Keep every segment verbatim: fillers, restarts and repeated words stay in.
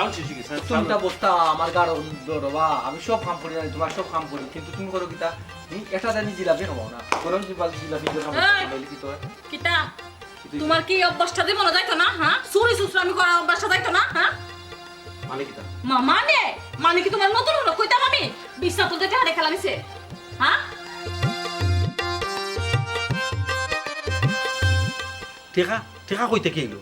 তুমি তা বস্তা আমার গাড়ো ধরবা, আমি সব কাম করি, আমি তুমার সব কাম করি, কিন্তু তুমি করো কিতা? হুম? একটা জানি জিলাপি খাবাও না, গরম জিলাপি, জিলাপি খাবাও না, এই! তাইলে কি তোর? কিতা? তুমার কি অভ্যাসটা জীবনে যাইতো না, হ্যাঁ? চুরি চুসরামি করার অভ্যাসটা যাইতো না, হ্যাঁ? মানে কিতা? মা-, মানে? মানে কি তুমার নতুন হলো? কইতাম আমি? বিছনা তুলতে টেহারে খেলা নিছে, হ্যাঁ? টেকা, টেকা কইতে কি আইলো?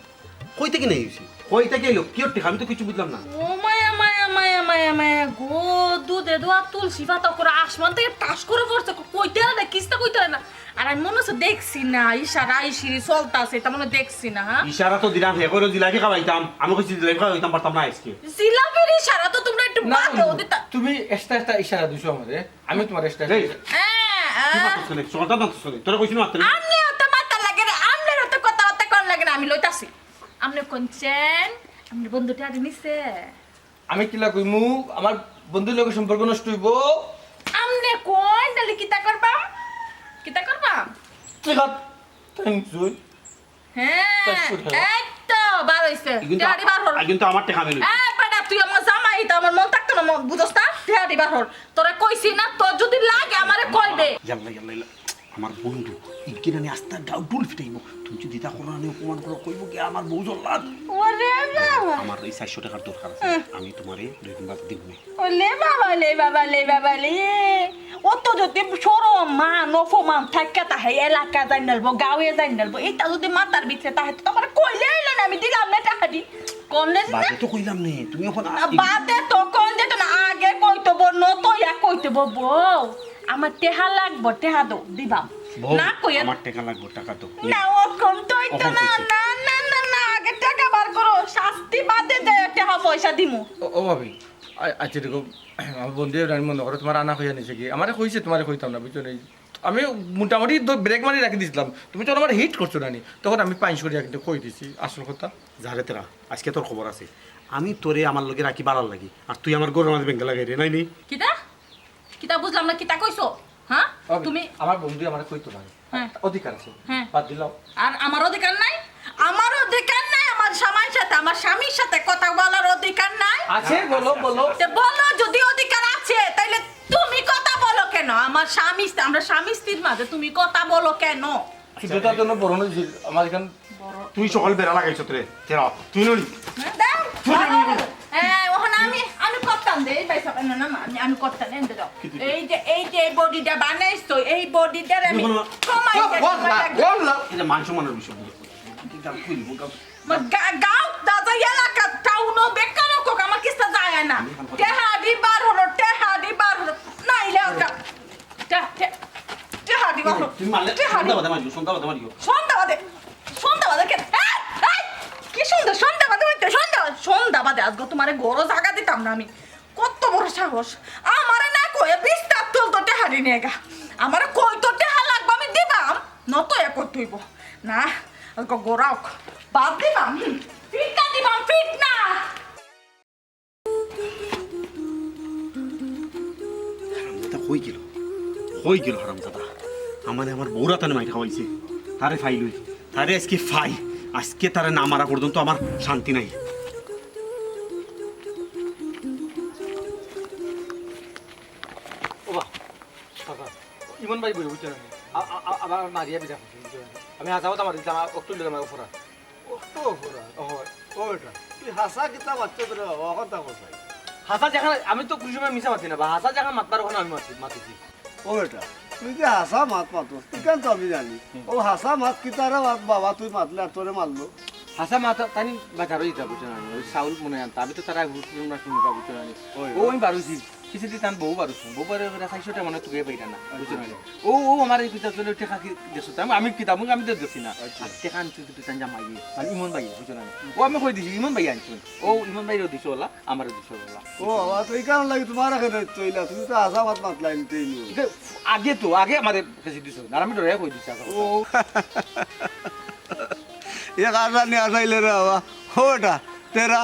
কইতে কি নাই হইছে? কইতে কি আইলো? কিওর টেকা? আমি তো কিছু বুঝলাম না। ও মায়া, মায়া, মায়া, মায়া, মায়া গো, দুধে দোয়া তুলসী পাতা করে আসমান থেকে টাস করে পড়ছে, কইতে না, কিস্তা কইতে না। আর আমি মনে হচ্ছে দেখছি না, ইশারা ইশিরি চলতাছে, এটা মনে হয় দেখছি না, হ্যাঁ? ইশারা তো দিলাম, হে করে জিলাপি খাওয়াইতাম, আমি কইছি জিলাপি খাওয়াইতাম পারতাম না আজকে। জিলাপির ইশারা তো তোমরা একটু না, বাদেও বন্ধু, দিতা। তুমি এক্সট্রা এক্সট্রা ইশারা দিছো আমারে, আমি তোমার এক্সট্রা এই, এক্সট্রা। হ্যাঁ, কি হ্যাঁ। মাতছ কেনে? সকালটা মাতছ কেনে? তোরা কইছি না মাততে। আমনে অত মাতা লাগে রে, আমনে অত কথাবার্তা কর লাগে না, আমি লইতাছি। আমনে কোন চেন? আমনে বন্ধুটা আরে নিছে? আমি কিলা কইমু, আমার বন্ধুর লগে সম্পর্ক নষ্ট হইবো। আমনে কই, তাহলে কিতা করবা? কিতা করবা? ঠিক আছে, thank you। হ্যাঁ, পাঁচ ফুট হয়। এই তো, বার হইছে। কিন্তু টেহাডি বার হর। আ-, কিন্তু আমার টেকা আমি লইছি। এ, বেটা, তুই আমার জামাই, তো আমার মন থাকতো না, মন, বুঝছ না? টেহাডি বার হর। তোরে কইছি না, তোর যদি লাগে, আমারে কইবে। ইয়াল্লা, ইয়াল্লা, ইয়াল্লা। আমার বন্ধু, ইগিরানি আস্তা গাউ ডুল ফিটাইবো। তুমি যদি তা করো, আমি অপমান করো, কইবো কি আমার বউ জল্লাদ। ওরে বাবা। আমার এই চাইরশো টেকার দরকার আছে। হুম। আমি তোমারে দুই দিন বাদে দিমু নে। ওলে বাবা, লে বাবা, লে বাবা, লে। অত যদি শরম, মান, অপমান থাইক্কা তাহে এলাকা জানিলাইবো, গাঁওয়ে জানিলাইবো। ইতা যদি মাথার ভিতরে তাহে তো তোমারে কইলে অইলে না, আমি দিলাম না টেহাডি। কোন রে বাদে তো কইলাম নে, তুমি অখন না, আ-, বাদে তো কোন যেত না, আগে কইতো বউ, নত ইয়া কইতো বউ, বউ, আমার টেহা লাগবো, টেহা দেও, দিবাম। বউ, না কইয়া আমার টেকা লাগবো, টাকা দেও। না, অখন তো অইতো অখন না, কইছি। না, না, না, না, আগে টেকা বার করো, শাস্তি বাদে দে, টেহা পয়সা দিমু। ও, ও ভাবি, আ-, আচ্ছা দেখো, আমার বন্ধু এবার আমি মনে করো তোমার আনা কইয়া নিছে কি? আমারে কইছে তোমারে কইতাম না, বুঝছো নি? আমি মোটামুটি তো ব্রেক মারি রাখি দিছিলাম, তুমি তো আমার হিট করছো না নি? তখন আমি পাইন সরিয়া কিন্তু কই দিছি আসল কথা। যারে তেরা, আজকে তোর খবর আছে। আমি তোরে আমার লগে রাখি বাড়ার লাগি, আর তুই আমার গরুর মাঝে বেঙ্গা লাগাই রে, নাই নি? কিতা? কিতা বুঝলাম না, কিতা কইছো? হ্যাঁ? ওকে, তুমি আমার বন্ধু আমারে কইতো না। হ্যাঁ। অধিকার আছে। হ্যাঁ। বাদ দিলাও। আর আমার অধিকার নাই? আমার অধিকার নাই আমার স্বামীর সাথে, আমার স্বামীর সাথে কথা বলার অধিকার নাই? আছে, বলো, আছে, বলো। আছে। তে বলো, যদি অধিকার আছে, তাইলে তুমি কথা বলো কেন? আমার স্বামী, আমরা স্বামী স্ত্রীর মাঝে তুমি কথা বলো কেন? ছোটটার জন্য বড় হয়েছিল, আমার এখানে বড়। তুই সকাল বেড়া লাগাইছ রে, তেরা, তুই নড়ি। হ্যাঁ, দাও। তুই নড়ি। হ্যাঁ, ওখানে আমি, আমি করতাম দে, এই ভাই সাহেব, না, না, না, আমি, আমি করতাম, এনে দাও। কি তুই? এই যে, এই যে, এই বডিটা বানাইছো, এই বডিটার আমি তুই কোনো কমাই বল, দিতে বল, পারি। বল, বল। এটা মান সম্মানের বিষয়। তুই গাল খুলি, বল, গাল। মা, গা-, গাঁও, দাদা, এলাকা, টাউনও বেকার হোক, আমার কিস্তা যায় না। আমি এখন কথা টেহাডি বার হলো, টেহাডি বার হলো। না, ইলে ওটা। তে, তে, টেহাডি বার হলো। তুমি মারলে টেহাডি। সন্ধ্যা বাদে মারিও, সন্ধ্যা বাদে মারিও। সন্ধ্যা বাদে? সন্ধ্যা বাদে কে? এই, এই, কি সন্ধ্যা? সন্ধ্যা বাদে হইতে, সন্ধ্যা, সন্ধ্যা বাদে আজকে তোমারে গরো জাগা দিতাম না আমি। কত বড় সাহস! আমারে না কয়ে বিস্তার তুলতো টেহাডি নিয়ে গা। আমারে কইতো টেহা লাগবো আমি দিবাম, নত এক করতে হইব। না, আজকে গোড়াও বাদ দিবাম, হুম, ফিটনা দিবাম, ফিটনা। হারামজাদা কই গেল? কই গেল হারামজাদা? আমারে আমার বউর আতানে মাইর খাওয়াইছে। তারে ফাইলই। তারে আজকে ফাই। আজকে তারে না মারা পর্যন্ত আমার শান্তি নাই। ও বা, কাকা, ইমন ভাই বই বুঝছো না? আ-, আ-, আ-, আবার মারিয়া বিদায় করছে, বুঝছো না? আমি হাজাও তো মারি দিতাম, আর অক্টো দিলাম, আর অপরাধ। অত অপরাধ? অ, হয়। ও বেটা, তুই হাছা কিতা মাততে তোরে বাবা, কথা কছাই। হাছা যেখানে, আমি তো কোনো সময় মিছা মাতি না, বা হাছা যেখানে মাতবার ওখানে আমি মাতি, মাতিছি। ও বেটা, তুই যে হাছা মাত মাতস, ইখান তো আমি জানি। হুম। ও হাছা মাত কিতা রে মাত বাবা, তুই মাতলে আর তোরে মারলো। হাছা মাত, তানি বাজারও দিতা, বুঝছো না? ওই চাউল মনে আনতা, আমি তো তারা হুকুম না শুনবা, বুঝছো না? ওই, ও ওই। আমি বারুছি। কিস্তি দিতাম বউ বারো, বউ বারো করে চাইরশো টেকা মানে তুই পাইরা না, বুঝছো না? ও, ও আমার এই পিতা চলে টেকা কি দেখছো? আমি, আমি কিতা, আমি, আমি তো দেখছি না। আচ্ছা। আর টেকা আনছি তো তুই জামাই, মানে ইমন ভাই, বুঝছো না? ও আমি কই দিছি, ইমন ভাই আনছি। ও ইমন ভাইরও দিছো ওলা, আমারও দিছো ওলা। ও বাবা, তো এই কারণ লাগি তোমার এখানে চইলা, তুমি তো হাছা মাত মাতলাই নিতেই নিও। এটা আগে তো, আগে আমারে কাছে দিছো, আর আমি ডরে কই দিছি হাছা কথা। ও। এ কারণে আসাইলে রে বাবা। হো বেটা, তেরা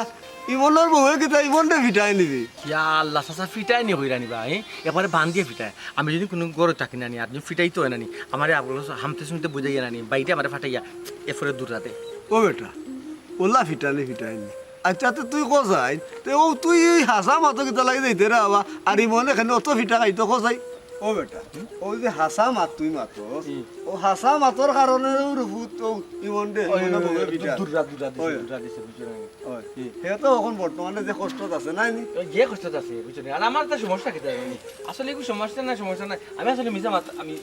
ইমনর বউয়ে কিতা ইমনরে ফিটাই নিবি? ইয়া আল্লাহ, চাচা ফিটাই নি কইরা নিবা, এ? একবারে বান্ধিয়া ফিটাই। আমি যদি কোনো ঘরে থাকি না নি, আর যদি ফিটাইতে হয় না নি, আমারে আবুল হামতে শুনতে বুঝাইয়া না নি, বাইরে আমারে ফাটাইয়া, এরপরে দূর রাতে। ও বেটা, ওলা ফিটানি ফিটাই নি। আচ্ছা, তে তুই কছাইন, তে অউ তুই এই হাছা মাতো কিতা লাগি যাইতে রে বাবা? আর ইমনে কেনে অত ফিটা খাইতো কছাইন? ও বেটা, অউ যে হাছা মাত তুই মাতস, হুম। অউ হাছা মাতর কারণে অউ রুফুত অউ ইমন দে, ওই, ইমনে ওই, বউয়ে ওই, ফিটা। দুর্রা, দুর্রা দিছে, ওই। দুর্রা দিছে, বুঝছো না? ওই। হুম। হে তো অখন বর্তমানে যে কষ্টত আছে, নায় নি? ওই যে কষ্টত আছে, বুঝছো না? আর আমার তো সমস্যা কিতা জানো নি? আসলে একো সমস্যা নাই, সমস্যা নাই। আমি আসলে মিছা মাত-, আমি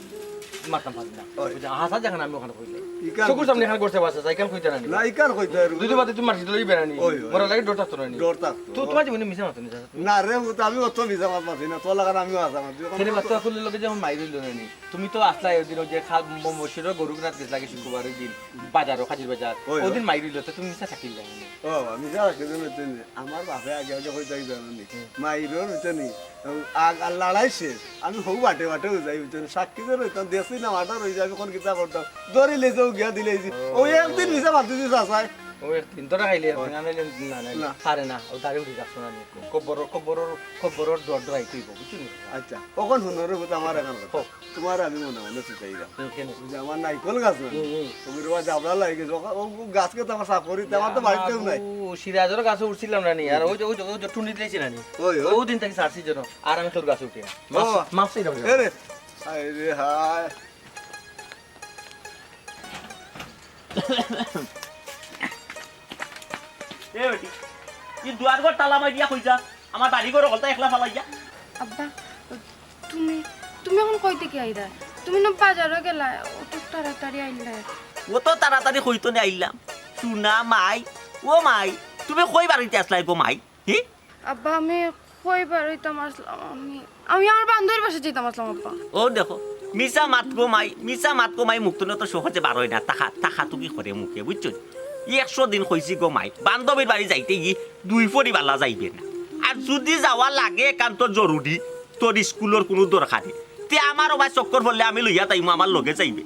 মাততাম পারি না। ওই। বুঝছো? হাছা যেখানে আমি ওখানে কইলে। ইকান চকুর সামনে কইতে। এখানে করতে পারছে, ইকান কইতে না নি। না, ইকান কইতে আর দুই দিন বাদে তুমি মারছি লই বেড়ানি। ওই, ওই। মরা লাগে ডর থাকতো না নি। ডর থাকতো। তো তোমার জীবনে মিছা মাতো নি, চাচা? না রে, ও তো আমি অত মিছা মাত মাতি না। তোর লাগান আমিও হাছা মাতি। ছেলে বাচ্চা করলে লোকে যেমন মাইর হইল না নি। তুমি তো আসলা ওই দিন ওই যে খা-, ম-, মসজিদর গরু কিনাত গেছলাগি শুক্রবার ওই দিন, বাজারও, খাজির বাজার। ওই, ওই দিন ওই। মাইর হইল, তো তুমি মিছা সাক্ষী দিলে না নি। ও, আমি মিছা সাক্ষী দিলে না নি। আমার বাপে আগে আগে কইতাই জানো নি। হুম। মাইরর হইতো নি। আগ আর লড়াই শেষ। আমি হউ বাটে বাটে যাই, বুঝছো নি? সাক্ষী তো রইতাম, দেখছি না, মাঠে রই যাবে, কোন কিতা করতাম। ধরি লেছে, ও গিয়া দিলে এই যে। ও। ও একদিন মিছা মাতি দিস আসায়। ও একদিন ধরা খাইলে, ওই। না নাইলে না, না, না। পারে না, ও দাড়ি উঠি যাচ্ছে না নি। কবরর, কবরর, কবরর ডর ডরাই তুই, বুঝছো নি? আচ্ছা, অখন হুনো রে, বুঝ আমার এখন কথা। হোক। তোমার আমি মনে মনে শিখাইলাম। হুম, কেন? যে আমার নাইকল গাছ না, হুম, হুম। ওগুলো আবার জাবড়া লাগে গেছে। ও, ও গাছ কে তো আমার সাফ করি, আমার তো বাড়িতেও নাই। ও সিরাজর গাছে উঠছিলাম না নি, আর ওই যে, ওই যে, ওই যে টুনি দিয়েছি না নি? ওই, ওই। ওই দিন থেকে ছাড়ছি যেন, আর আমি তোর গাছে উঠি না। মাছ, ও। মাছ চাইলাম না। এ রে, হায় রে হায়। এ বেটি, ই দুয়ার ঘর তালা মারিয়া কই যা? আমার বাড়ি ঘর হকলতা একলা ফালাইয়া। আব্বা, তুমি, তুমি অখন কই থাকি আইরায়? তুমি না বাজারো গেলায়, অত তাড়াতাড়ি আইলায়। অত তাড়াতাড়ি কইতো নি আইলাম। সোনা মাই, ও মাই, তুমি কই বাড়িত আছলায় গো মাই? হি? আব্বা, আমি কই বাড়িত আছলাম, আমি, আমি আমার বান্ধবীর বাসাত যাইতাম আছলাম, আব্বা। ও দেখো, মিছা মাত গো মাই, মিছা মাত গো মাই, মুখ থনে তো সহজে বার অয় না, তাকা, তাকা তুকি করে মুখে, বুঝছো? ই একশো দিন কইছি গো মাই, বান্ধবীর বাড়ি যাইতে গি দুই পরিবালা যাইবে না। আর যুদি যাওয়া লাগে একান্ত জরুরি, তোর স্কুলর কুনু দরকারে, তে আমার অবায় চক্কর পড়লে আমি লইয়া যাইমু, আমার লগে যাইবে।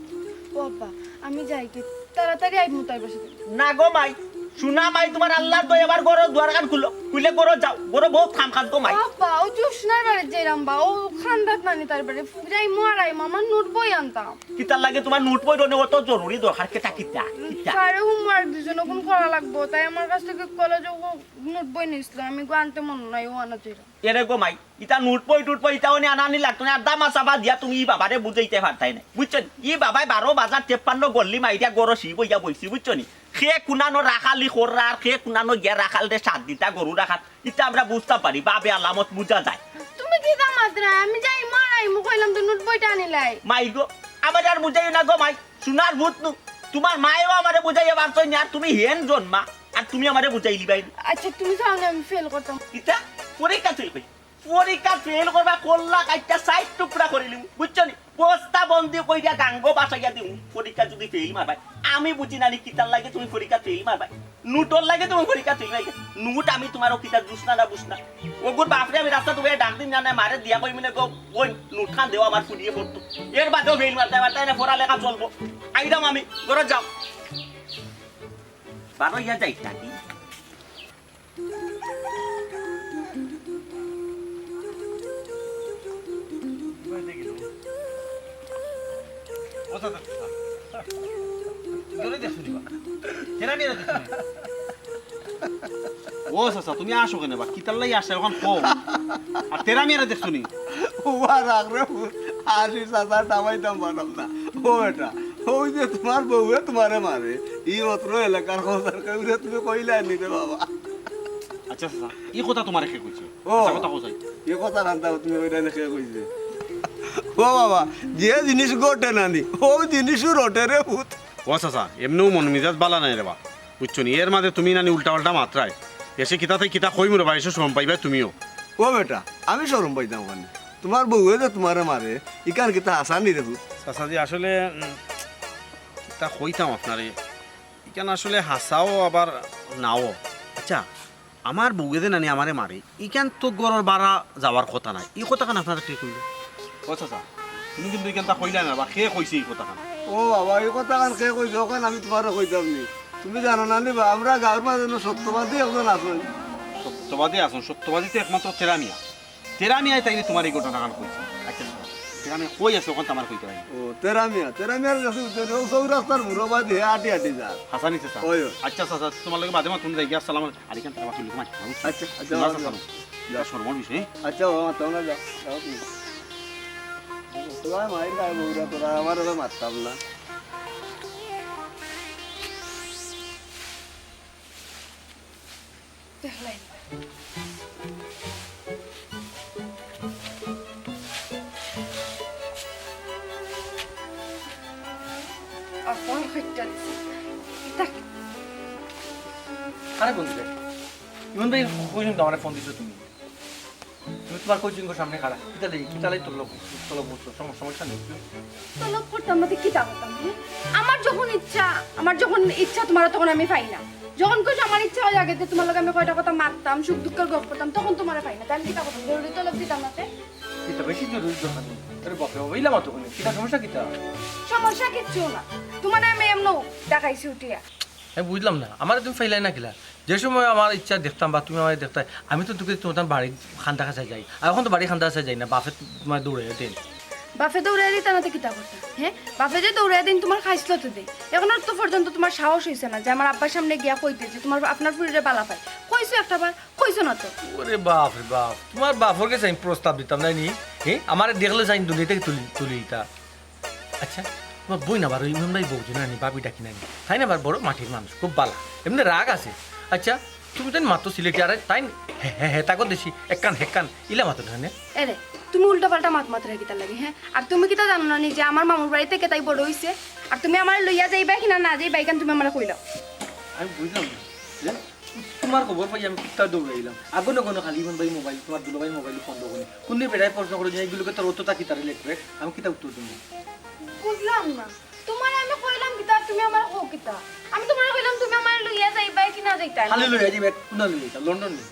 ও আব্বা, আমি যাইগি, তাড়াতাড়ি আইমু তাইর বাসাত। না গো মাই, সোনা মাই, তোমার আল্লার দোয়াই, এবার ঘরর দুয়ারখান খুলো, খুলে ঘরো যাও, ঘরো বউত কাম কাজ গো মাই। ও আব্বা, ও জোসনার বাড়িত যাইরাম বা, ও কান্দাত নানি তাইর বাড়ি, যাইমু আর আইমু, আমার নোট বই আনতাম। কিতার লাগি তোমার নোট বই রনে অত জরুরি দরকার, কিতা, কিতা, কিতা? তারে homework দিছইন, অখন করা লাগবো, তাই আমার কাছ থাকি কলেজো নোট বই নিছিল, আমি গো আনতে মনো নাই, ও আনা যাইরাম। এরে গো মাই, ইতা নোট বই টুট বই ইতা অনে আনানি লাগতো না, আর দামা চাপা দিয়া তুমি ই বাবারে বুঝাইতে পারতায় না, বুঝছো নি? ই বাবায় বারো বাজার তেপ্পান্ন গল্লি মাইরিয়া ঘরো শিব অইয়া বইছি, বুঝছো নি? কে কুনানো রাখালি কররা আর কে কুনানো গিয়া রাখালরে সাথ দিতা গরু রাখাত, ইতা আমরা বুঝতাম পারি, বাবে আলামত বুঝা যায়। তুমি কিতা মাতরায়? আমি যাইমু আর আইমু কইলাম তো, নোট বইটা আনিলাই। মাই গো, আমারে আর বুঝাইও না গো মাই, সোনার ভূত নু। তোমার মায়েও আমারে বুঝাইয়া পারছইন না, আর তুমি হেন জন্মা, আর তুমি আমারে বুঝাইলিবায় নি। আচ্ছা, তুমি চাও না আমি ফেল করতাম? কিতা? পরীক্ষা ফেল করি? পরীক্ষা ফেল করবা, কল্লা কাইট্টা সাইট টুকরা করিলিমু, বুঝছো নি? বস্তা বন্দি কইরা গাঙ্গো বাসাইয়া দিমু। পরীক্ষা যুদি ফেল মারবায়, আমি বুঝি না নি কিতার লাগি তুমি পরীক্ষা ফেল মারবায়। নোটর লাগি তুমি পরীক্ষা ফেল মারবায়। নোট আমি তোমার ও কিতা জুস না, না বুঝ না। ওগুর বাপরে আমি রাস্তাত উবাইয়া ডাক দিমু না, না মারে দিয়া কইমু না গো, ওই নোটখান দেও আমার ফুরিয়ে পড়তো। এর বাদেও ফেল মারতায় মারতায় না, পড়ালেখা চলবো। আইরাম আমি, ঘরো যাও। বারো ইয়া যাই থাকি। ও চাচা, তুমি আসো কেনে বা? কিতার লাগি আসো অখন কও? আর তেরা মিয়ারে দেখছো নি? ও বা রাখ রে, আসি চাচা, দামাইতাম পারলাম না। ও বেটা, ওই যে তোমার বউয়ে তোমারে মারে, ই অত্র এলাকার খবর কেউরে তুমি কইলায় নি রে বাবা। আচ্ছা চাচা, ই কথা তোমারে কে কইছে? ও, আচ্ছা, কথা কও চাই। ই কথা কান্তা তুমি কইলায় নি, কে কইছে? ও বাবা, যে জিনিস ঘটে না নি, ও জিনিসও রটে রে ভূত। ও চাচা, এমনেও মন মিজাজ বালা নাই রে বা, বুঝছো নি? এর মাঝে তুমি নানি উল্টা পাল্টা মাতরায়। এসে কিতা থাকি কিতা কইমু রে বা, এসে শরম পাইবায় তুমিও। ও বেটা, আমি শরম পাইতাম কেনে? তোমার বউয়ে যে তোমারে মারে, ইখান কিতা হাছা নি রে ভূত? চাচাজি, আসলে, উম, কিতা কইতাম আপনারে, ইখান আসলে হাছাও আবার নাও। আচ্ছা, আমার বউয়ে যে নানি আমারে মারে, ইখান তো ঘরর বারা যাওয়ার কথা নায়। ই কথাখান আপনারে কে কইলো? ও চাচা, তুমি কিন্তু ইখানতা কইলায় না বা, কে কইছে ই কথাখান? ও বাবা, ই কথাখান কে কইছে, অখান আমি তোমারে কইতাম নি। তুমি জানো না নি বা, আমরা গাঁওর মাঝে না সত্যবাদী একজন আছইন। সত্যবাদী আছইন, সত্যবাদী তো একমাত্র তেরা মিয়া। তেরা মিয়ায় তাইলে তোমারে ই ঘটনাখান কইছে। আচ্ছা, চাচা, আমি কই আছে, অখন তো আমার কইতে পারি না। ও, তেরা মিয়া, তেরা মিয়ার কাছে উঠে রে, ও চৌরাস্তার মুরব্বি দিয়ে আটি আটি যা। হাসানি চাচা। ওই, ওই। আচ্ছা চাচা, তুমার লগে বাদে মাতুম যাই গিয়া, আসসালামু আলাইকুম। আরিকান তারা বাকি লোক মাতি। আচ্ছা, আচ্ছা, তুমার আচ্ছা। চাচা না। এটা শরমর বিষয়। আচ্ছা, ও, তোমরা যাও, যাও তুমি। তোরা মাইর খায় বউরা, তোরা আমার ওরা মারতাম না। দেখলাই। অপর হইতে দিছে। এটা আরে বন্ধু রে, ইমন ভাই কই কিন্তু আমারে ফোন দিছো তুমি? তুমি তুমার কোচিং সামনে খাড়া। কিতা লাগি, কিতা লাগি তলব, তলব করছো? সম-, সমস্যা নেই। তলব করতাম না তো কিতা করতাম, হ্যাঁ? আমার যখন ইচ্ছা, আমার যখন ইচ্ছা তুমারে তখন আমি পাই না। যখন খুশি আমার ইচ্ছা অয় আগে যে তুমার লগে আমি কয়টা কথা মাততাম, সুখ দুঃখর গপ করতাম, তখন তুমারে পাই না। তাই আমি কিতা করতাম? জরুরি তলব দিতাম না তে? কিতা বেশি জরুরি দরকার নেই। আরে বাপরে বাবা, ইলা মাতো কেনে? কিতা সমস্যা কিতা? সমস্যা কিচ্ছু না। তুমারে আমি এমনও ডাকাইছি উঠিয়া। আমি বুঝলাম না, আমারে তুমি ফাইলাই না কিলা? যে সময় আমার ইচ্ছা দেখতাম বা তুমি আমারে দেখতায়, আমি তো তোকে তোমার বাড়ি খান্দা কাছে যাই। আর অখন তো বাড়ি খান্দা কাছে যাই না, বাপে তোমার দৌড়াই দেন। বাপে দৌড়াই দিতা না তো কিতা করতা? হ্যাঁ, বাপে যে দৌড়াই দিন তুমার খাইছলত দেই। অখন তো পর্যন্ত তুমার সাহস অইছে না যে আমার আব্বার সামনে গিয়া কইতে যে তুমার, আপনার ফুরিরে বালা পাই। কইছো একটা বার? কইছো না তো। ওরে বাপ রে বাপ, তুমার বাপর গেছে আমি প্রস্তাব দিতাম নায় নি? হ্যাঁ, আমারে দেখলে চাইন দুনিয়া থাকি তুলি, তুলি দিতা। আচ্ছা, তুমার বইন আবার ওই ইমন ভাই বউ যে নানি, ভাবি ডাকি নানি, তাইন আবার বড় মাটির মানুষ, খুব বালা, এমনে রাগ আছে। আচ্ছা, তুমি তাইন মাতো সিলেটি, আরে তাইন হে, হে, হে, তাকো দেশি, একখান হেকখান, ইলা মাতো না নে? এরে, তুমি উল্টা পাল্টা মাত মাতরায় কিতার লাগি, হ্যাঁ? আর তুমি কিতা জানো না নি যে আমার মামুর বাড়িত থাকি তাই বড় অইছে? আর তুমি আমারে লইয়া যাইবায় কিনা না যাইবায়, ইখান তুমি আমারে কইলাও। আমি বুঝলাম না, যে তুমার খবর পাই আমি কুত্তা দৌড়াইলাম। আগুনে কোনো খালি ইমন ভাই মোবাইল, তুমার দুলাভাই মোবাইল বন্ধ করে। কোন বেটায় প্রশ্ন করে যে এগুলোকে তোর অতটা কিতারে লেখবে? আমি কিতা উত্তর দিমু? বুঝলাম না। তুমারে আমি কইলাম কিতা, তুমি আমারে কও কিতা? আমি তুমারে কইলাম তুমি আমারে লইয়া যাইবায় কি না যাইতায় না? খালি লইয়া যাইবায়, কুনা লইয়া যাইতাম? লন্ডন নি?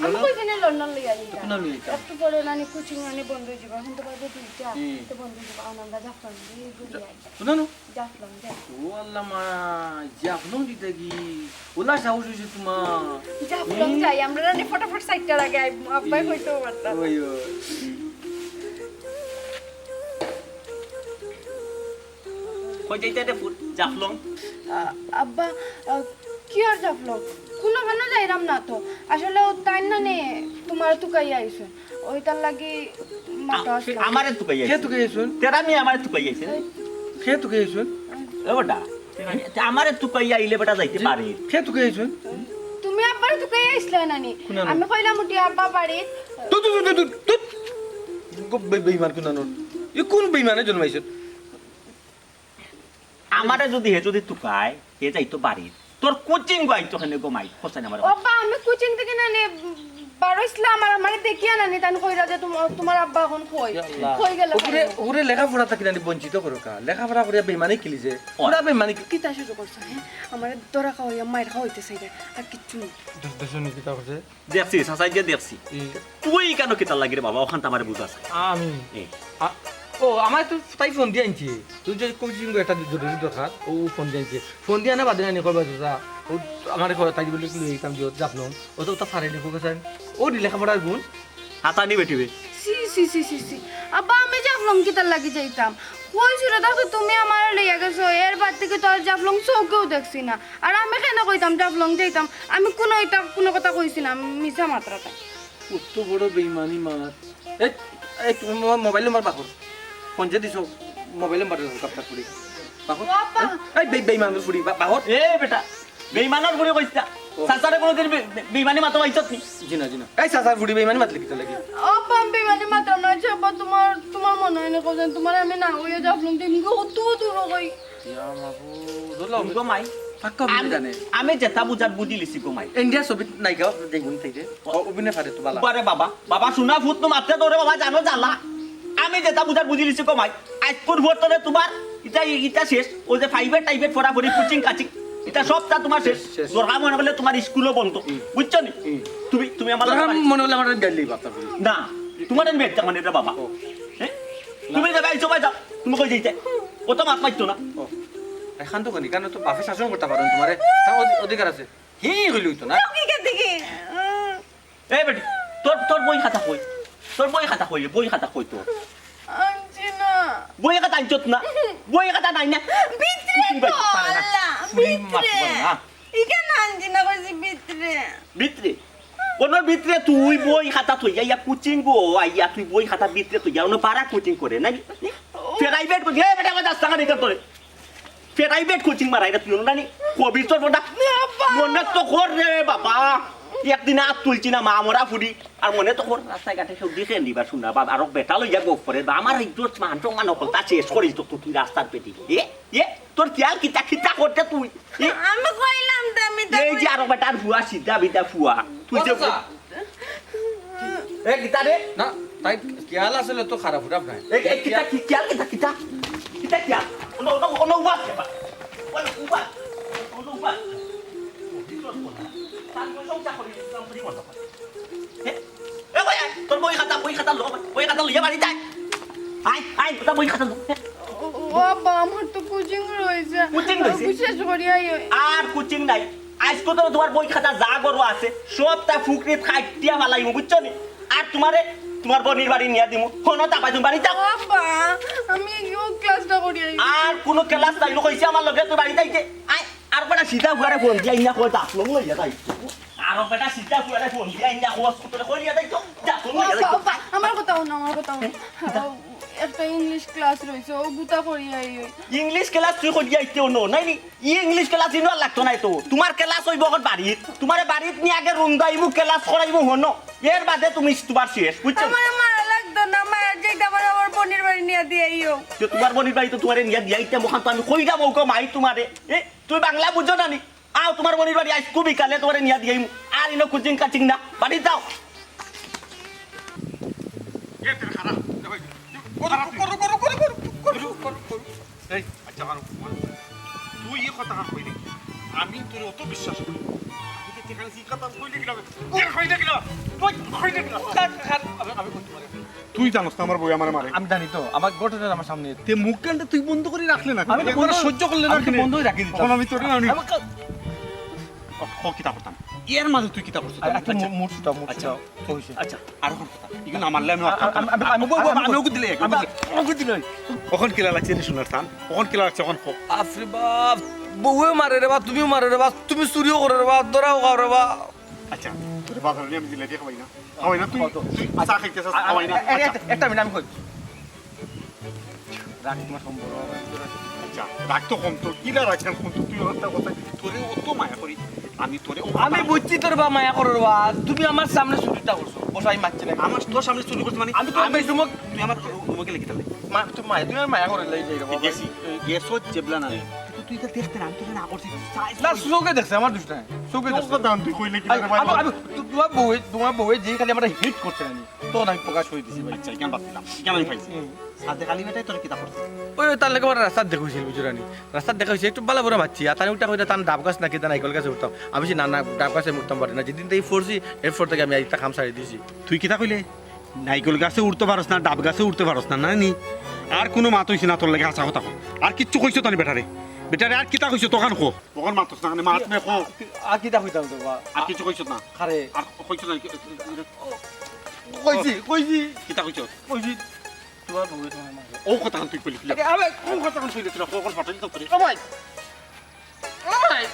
আমি লন্ডন? কইছি না লন্ডন লইয়া যাইতাম। কুনা লইয়া যাইতাম? একটু পরে নানি কোচিং নানি বন্ধ অই যাইবো, অখন তো বাজে দুইটা, হুম। তো বন্ধ অই যাইবো, অখন আমরা জাফলং দিয়া ঘুরি আই। কুনা নু? জাফলং, জাফলং। ও আল্লাহ মা, জাফলং দিতে কি? ওলা সাহস অইছে তুমার। জাফলং হুম। যাই, আমরা নানি ফটাফট সাইডটা লাগাই আইবো, আব্বায় হুম। কইতেও পারতাম। ওই, ওই। কই যাইতায় রে ফুত? জাফলং? আ-, আব্বা, আ, কিওর জাফলং? কুনোখানো যাইরাম না তো। আসলে অউ তাইন নানি তুমারে তুকাইয়া আইছইন। অউ ইতার লাগি মাতো আ-, আসলাম। আমারে তুকাইয়া কে আইছইন? তুকাইয়া আইছইন? তেরা মিয়া আমারে তুকাইয়া আইছইন। কে তুকাইয়া আইছইন? এ বেটা, তে আমারে তুকাইয়া আইলে বেটা যাইতে জি। পারি। কে তুকাইয়া আইছইন? তুমি আব্বারে তুকাইয়া আইছলায় নানি? কুনানো? আমি কইলাম উঠি আব্বা বাড়িত। তু, তু, তু, তু, তু, তু। বে-, বেইমান কুনানোর। ই কুন বেইমানে জন্মাইছে? আমারে যুদি হে যুদি তুকায়, হে যাইতো বাড়িত। তোর কোচিং গো আইতো কেনে গো মাই, কছাইন আমারে। ও আব্বা, আমি কোচিং থাকি নানি বার অইছলাম, আর আমারে দেখিয়া নানি তাইন কইরা যে তুম-, তুমার আব্বা অখন কই? ইয়া আল্লাহ। কই গেলা? ওরে, ওরে লেখাপড়া থাকি নানি বঞ্চিত করো কা? লেখাপড়া করিয়া বেইমানি কিলি যে? ওই। পুরা বেইমানি কি-, কিতা শুরু করছো, হ্যাঁ? আমারে ধরা খাওয়াইয়া মাইর খাওয়াইতে চাইরা, আর কিচ্ছু না। দেখ-, দেখছো নি কিতা করছে? দেখছি, চাচাই দিয়া দেখছি। ই। তুই কেনে কিতার লাগি রে বাবা, অখান তো আমারে বুঝাস। আমি? এ। আ, ও, আমারে তো তাই ফোন দিয়া আনছে। তুই যে কোচিং একটা জরুরি দরকার, ও ফোন দিয়া আনছে। ফোন দিয়া না বাদে আনি কইবা চাচা, ও আমারে কয় তাই বলে কি লইতাম যে জাফলং। ও তো তা পারে নি, কইবা চাই। ও নি লেখাপড়ার গুণ। হাতানি বেটিবে। ছি, ছি, ছি, ছি, ছি। আব্বা, আমি জাফলং কিতার লাগি যাইতাম? কইছি রে, দেখো, তুমি আমারে লইয়া গেছো, এর বাদ থাকি তো আর জাফলং চউখেও দেখছি না। আর আমি কেনে কইতাম জাফলং যাইতাম? আমি কুনো ইটা, কুনো কথা কইছি না, আমি মিছা মাতরাম। অত বড় বেইমানি মাত। এই, এই, তুমি আমার মোবাইল নাম্বার বার কর। ফোন যে দিছো, মোবাইল নাম্বার বার কর, কাপ্তার ফুড়ি। বার কর। ও আব্বা। এই, বে-, বেইমানর ফুড়ি, বা-, বার কর। এ বেটা, বেইমানর ফুড়ি কইছ না। ও। চাচারে কোনোদিন বে-, বে-, বেইমানি মাতো পাইছত নি? জি না, জি না। এই চাচার ফুড়ি বেইমানি মাতলে কিতা লাগি? ও আব্বা, আমি বেইমানি মাতরাম না, আচ্ছা আব্বা, তুমার, তুমার মনো অয় না কইছইন, তুমারে আমি না কইয়া জাফলং দিমু, অত দূর অয়। ইয়া মাবুদ, দূর লাও। গো মাই, পাক্কা অভিনয় আমি, জানে। আমি যেতা বুঝার বুঝিলিছি গো মাই। ইন্ডিয়া ছবিত নায়িকা যেগুন থাকি, ও অভিনয় পারে তো বালা। বারে বাবা, বাবা, শুনা ফুত নু মাততে তোরে বাবা জানো জ্বালা। আমি যেতা বুঝার বুঝিলিছি গো মাই। আইজকুর ভোর তোরে তুমার ইটা, ইটা শেষ। অউ যে ফাইভের টাইভের পড়াপড়ি, কোচিং কাচিং, ইটা সবতা তুমার শেষ। শেষ। দরকার মনে করলে তুমার স্কুলও বন্ধ। হুম। বুঝছো নি? হুম। তুমি, তুমি আমার দরকার মনে করলে আমার গাইলেই বার্তা করি। না, তুমার আমি একটা মানে রে বাবা। ও। হ্যাঁ? তুমি যাবে, আইছো ভাই যাও। তুমি কই যাইতে? ও তো মাত মারতো না। ও। এখান তো করি, কারণ তো বাপে শাসন করতে পারেন তুমারে। তার অধি-, অধিকার আছে। হি কইলে অইতো না। চৌকি কে দিকে? এই বেটি, তোর, তোর বই খাতা কই? তোর বই খাতা কই? বই খাতা কই তোর? আনছি বই খাতা আনছত না? বই খাতা নাই না? ভিতরে কুচিং তো, পারে না। আল্লাহ, ফুড়ি মাত ভিতরে। করে না। ইখান আনছি না কইছি ভিতরে। ভিতরে? কোন ভিতরে তুই বই খাতা থইয়া ইয়া কুচিং গো, আইয়া তুই বই খাতা ভিতরে থইয়া অনো পারা কুচিং করে না? প্রাইভেট কোচিং, এ বেটা, আমার দশ টাকা নিতে তোরে। প্রাইভেট কোচিং মারাই রে তুই, অনো না নি? কবির তোর বেটা। আব্বা। মনে তো কর রে বাবা, একদিন আত তুলছি না মা মরা ফুড়ি, আর মনে তো কর রাস্তায় ঘাটে কেউ দেখে নিবা শুনা বা আরো বেটা লইয়া গপ করে বা আমার ইজ্জত মান সম্মান হকলতা শেষ করিস তো তুই রাস্তার পেটি। এ, এ, তোর খেয়াল কিতা কিতা করতে তুই? এ, আমি কইলাম তো আমি তো এই যে আরো বেটার ফুয়া, সিধা বিধা ফুয়া, তুই যে ও চাচা। এ, কিতা রে? না, তাই খেয়াল আসলে তো খারাপ উঠাব নাই। এ, এ, কিতা, কি, খেয়াল কিতা, কিতা? কিতা খেয়াল? অনো, অনো, অনো উবাস কেবা? অনো উবাস, অনো উবাস। তার বই সংখ্যা করি, ইসলাম করি বন্ধ কর। এ, এ, বই আয়, তোর বই খাতা, বই খাতা ল, বই খাতা লইয়া বাড়ি যায়। আয়, আয়, তোর বই খাতা ল। ও, ও আব্বা, আমার তো কোচিং রইছে। কোচিং রইছে? শেষ করি আই ওই। আর কোচিং নাই। আইজকু তো তোমার বই খাতা যা গরু আছে, সব তা ফুকরিত খাটিয়া ফালাইমু, বুঝছো নি? আর তোমারে তোমার বনির বাড়ি নিয়া দিমু। হনো তা পাই তুমি বাড়ি যাও। ও আব্বা, আমি ও ক্লাসটা করি আই। আর কোনো ক্লাস নাই, কইছি আমার লগে তুই বাড়ি যাইতে। আয়, আর বেটা সিধা ফুয়ারে ফোন দিয়া ইন্না কই দাঁত লম লইয়া যাই। আর বেটা সিধা ফুয়ারে ফোন দিয়া ইন্না কই তোরে কই নিয়া যাই তো। দাঁত লম লইয়া যাই তো। আব্বা, আমার কথা হুনো, আমার কথা হুনো। একটা ইংলিশ ক্লাস রইছে, ও গুতা করি আই ওই। ইংলিশ ক্লাস তুই করি আইতে অনো, নাই নি? ই ইংলিশ ক্লাস ইনো আর লাগতো নাই তো। তোমার ক্লাস অইবো অখন বাড়িত। তোমারে বাড়িত নিয়া আগে রুন্দাইমু, ক্লাস করাইমু হনো। এর বাদে তুমি তোমার শেষ, বুঝছো? আমার মারা লাগতো না, মারা যাইতে আমার, আমার বনির বাড়ি নিয়া দিয়া আইও। তো তোমার বনির বাড়ি তো তোমারে নিয়া দিয়া আইতাম, অখান তো আমি কইরাম অউকা মাই তোমারে। এ, তুমি বাংলা বুঝো না নি? আও, তোমার বনির বাড়ি আইজকু বিকালে তোমারে নিয়া দিয়া আইমু। আর ইনো কুচিং কাচিং না, বাড়ি যাও। এ, তুই খারাপ। করো, করো, করো। এই, আচ্ছা, মারো, মারো। তুই ই কথা কইলি, আমি তোরে অত বিশ্বাস করি। আমি তো যেখানে ই কথা কইলি কিনা, তুই কইলি কিনা, তুই কইলি কিনা। আমি, আমি কইতে পারি। তুই জানোস না আমার বউ আমারে মারে। আমি জানি তো, আমার ঘটনা আমার সামনে। তে মুখ কানটা তুই বন্ধ করি রাখলে না। আমি তো একবারও বন্ধ, সহ্য করলে না আমি তো কেনে? বন্ধই রাখি দিতাম। অখন আমি তোরে আমি আমি কা- ও, ও, কিতা করতাম? এর মাঝে তুই কিতা করছিস? আ-, আচ্ছা, আচ্ছা। মু-, মুডটা, মুডটা। আচ্ছা। তো হইছে। আচ্ছা, আর অখন কথা। ইগু না মারলে আমি আ-, আ-, আটকাতাম না। আমি, আমি, আমি, আমি, আমি, আমি ওকে দিলে, আমি ওকে দিলে। অখন কিলা লাগছে রে সোনার থান? অখন কিলা লাগছে, অখন কও। আফরে বাপ, বউয়ে মারে রে বা, তুমিও মারো রে বা, তুমি চুরিও করো রে বা, ধরাও খাও রে বা। আচ্ছা, তোরে বাজারে নিয়া আমি জিলাপি খাওয়াই না? খাওয়াই না? তুই, কত? তুই চা খাইতে চাস, আ-, আ-, খাওয়াই না? এ-, এ-, আচ্ছা। একটা মিনিট আমি কই। রাগ তোমার সম্পর্ক। আচ্ছা, রাগ তো কম তো, কিলা রাগ কম তো, তুই একটা কথা, তোরে অত মায়া করি, আমি তোরে অত আমি মায়া বুঝছি তোর বা মায়া করো রে বা, তুমি আমার সামনে চুরিটা করছো, বসো আমি মারছি না। আমার তোর সামনে চুরি করছি মানে? আমি তো আমি রুমো, তুই আমার রু-, রুমো গেলে কিতা লাগে? মা, তুমি মায়া, তুমি আর মায়া করে লাই যাই রে বাবা। গেছি, গেছো জেবলা না রে। তুই তো, তুই তো দেখতে না, আমি তোরে না করছি, তুই চাইছ না, কই? চোখে দেখছে, আমার দুষ নাই, চোখে তোর দেখছে। কথা তুই কইলে কি আমি, রে ভাই? আমি, আমি, তু-, তোমার বউয়ে, তোমার বউয়ে যে খালি আমার হিট করছে না নি। তখন আমি প্রকাশ করি দিছি ভাই। আচ্ছা, ইখান বাদ দিলাম। ইখান আমি পাইছি। হুম। সাদেক আলী বেটায় তোরে কিতা করছে? ওই, ওই, তার লগে আমার রাস্তাত দেখা অইছিল, বুঝছো নি? রাস্তাত দেখা অইছে, একটু বালা বুরা মাতছি। আর তান উল্টা কইরা তান ডাব গাছ নাকি তান নাইকল গাছে উঠতাম। আমি কইছি, "না, না, ডাব গাছে উঠতাম পারি না।" যেদিন থাকি পড়ছি, এরপর থাকি আমি একটা কাম ছাড়ি দিছি। তুই কিতা কইলে? নাইকল গাছে উঠতে পারস না, ডাব গাছে উঠতে পারস না, না নি? আর কুনু মাত অইছে না তোর লগে, হাছা কথা ক। আর কিচ্ছু কইছো তো নি বেটারে? বেটারে আর কিতা কইছো, তখন ক। তখন মাতস না, মানে মাত মে ক। আর কিতা কইতাম তো বা? আর কিচ্ছু কইছো না? আরে। আর কইছো না? কইছি, কইছি। কিতা কইছো? কইছি, তোমার বউয়ে তোমার মারে। ও কথা তুই কইলি কিলা? আরে, আরে, কোন কথা তুই কইলি? তুই কখন ফাটাইলি তো করি? ও ভাই। ও ভাই।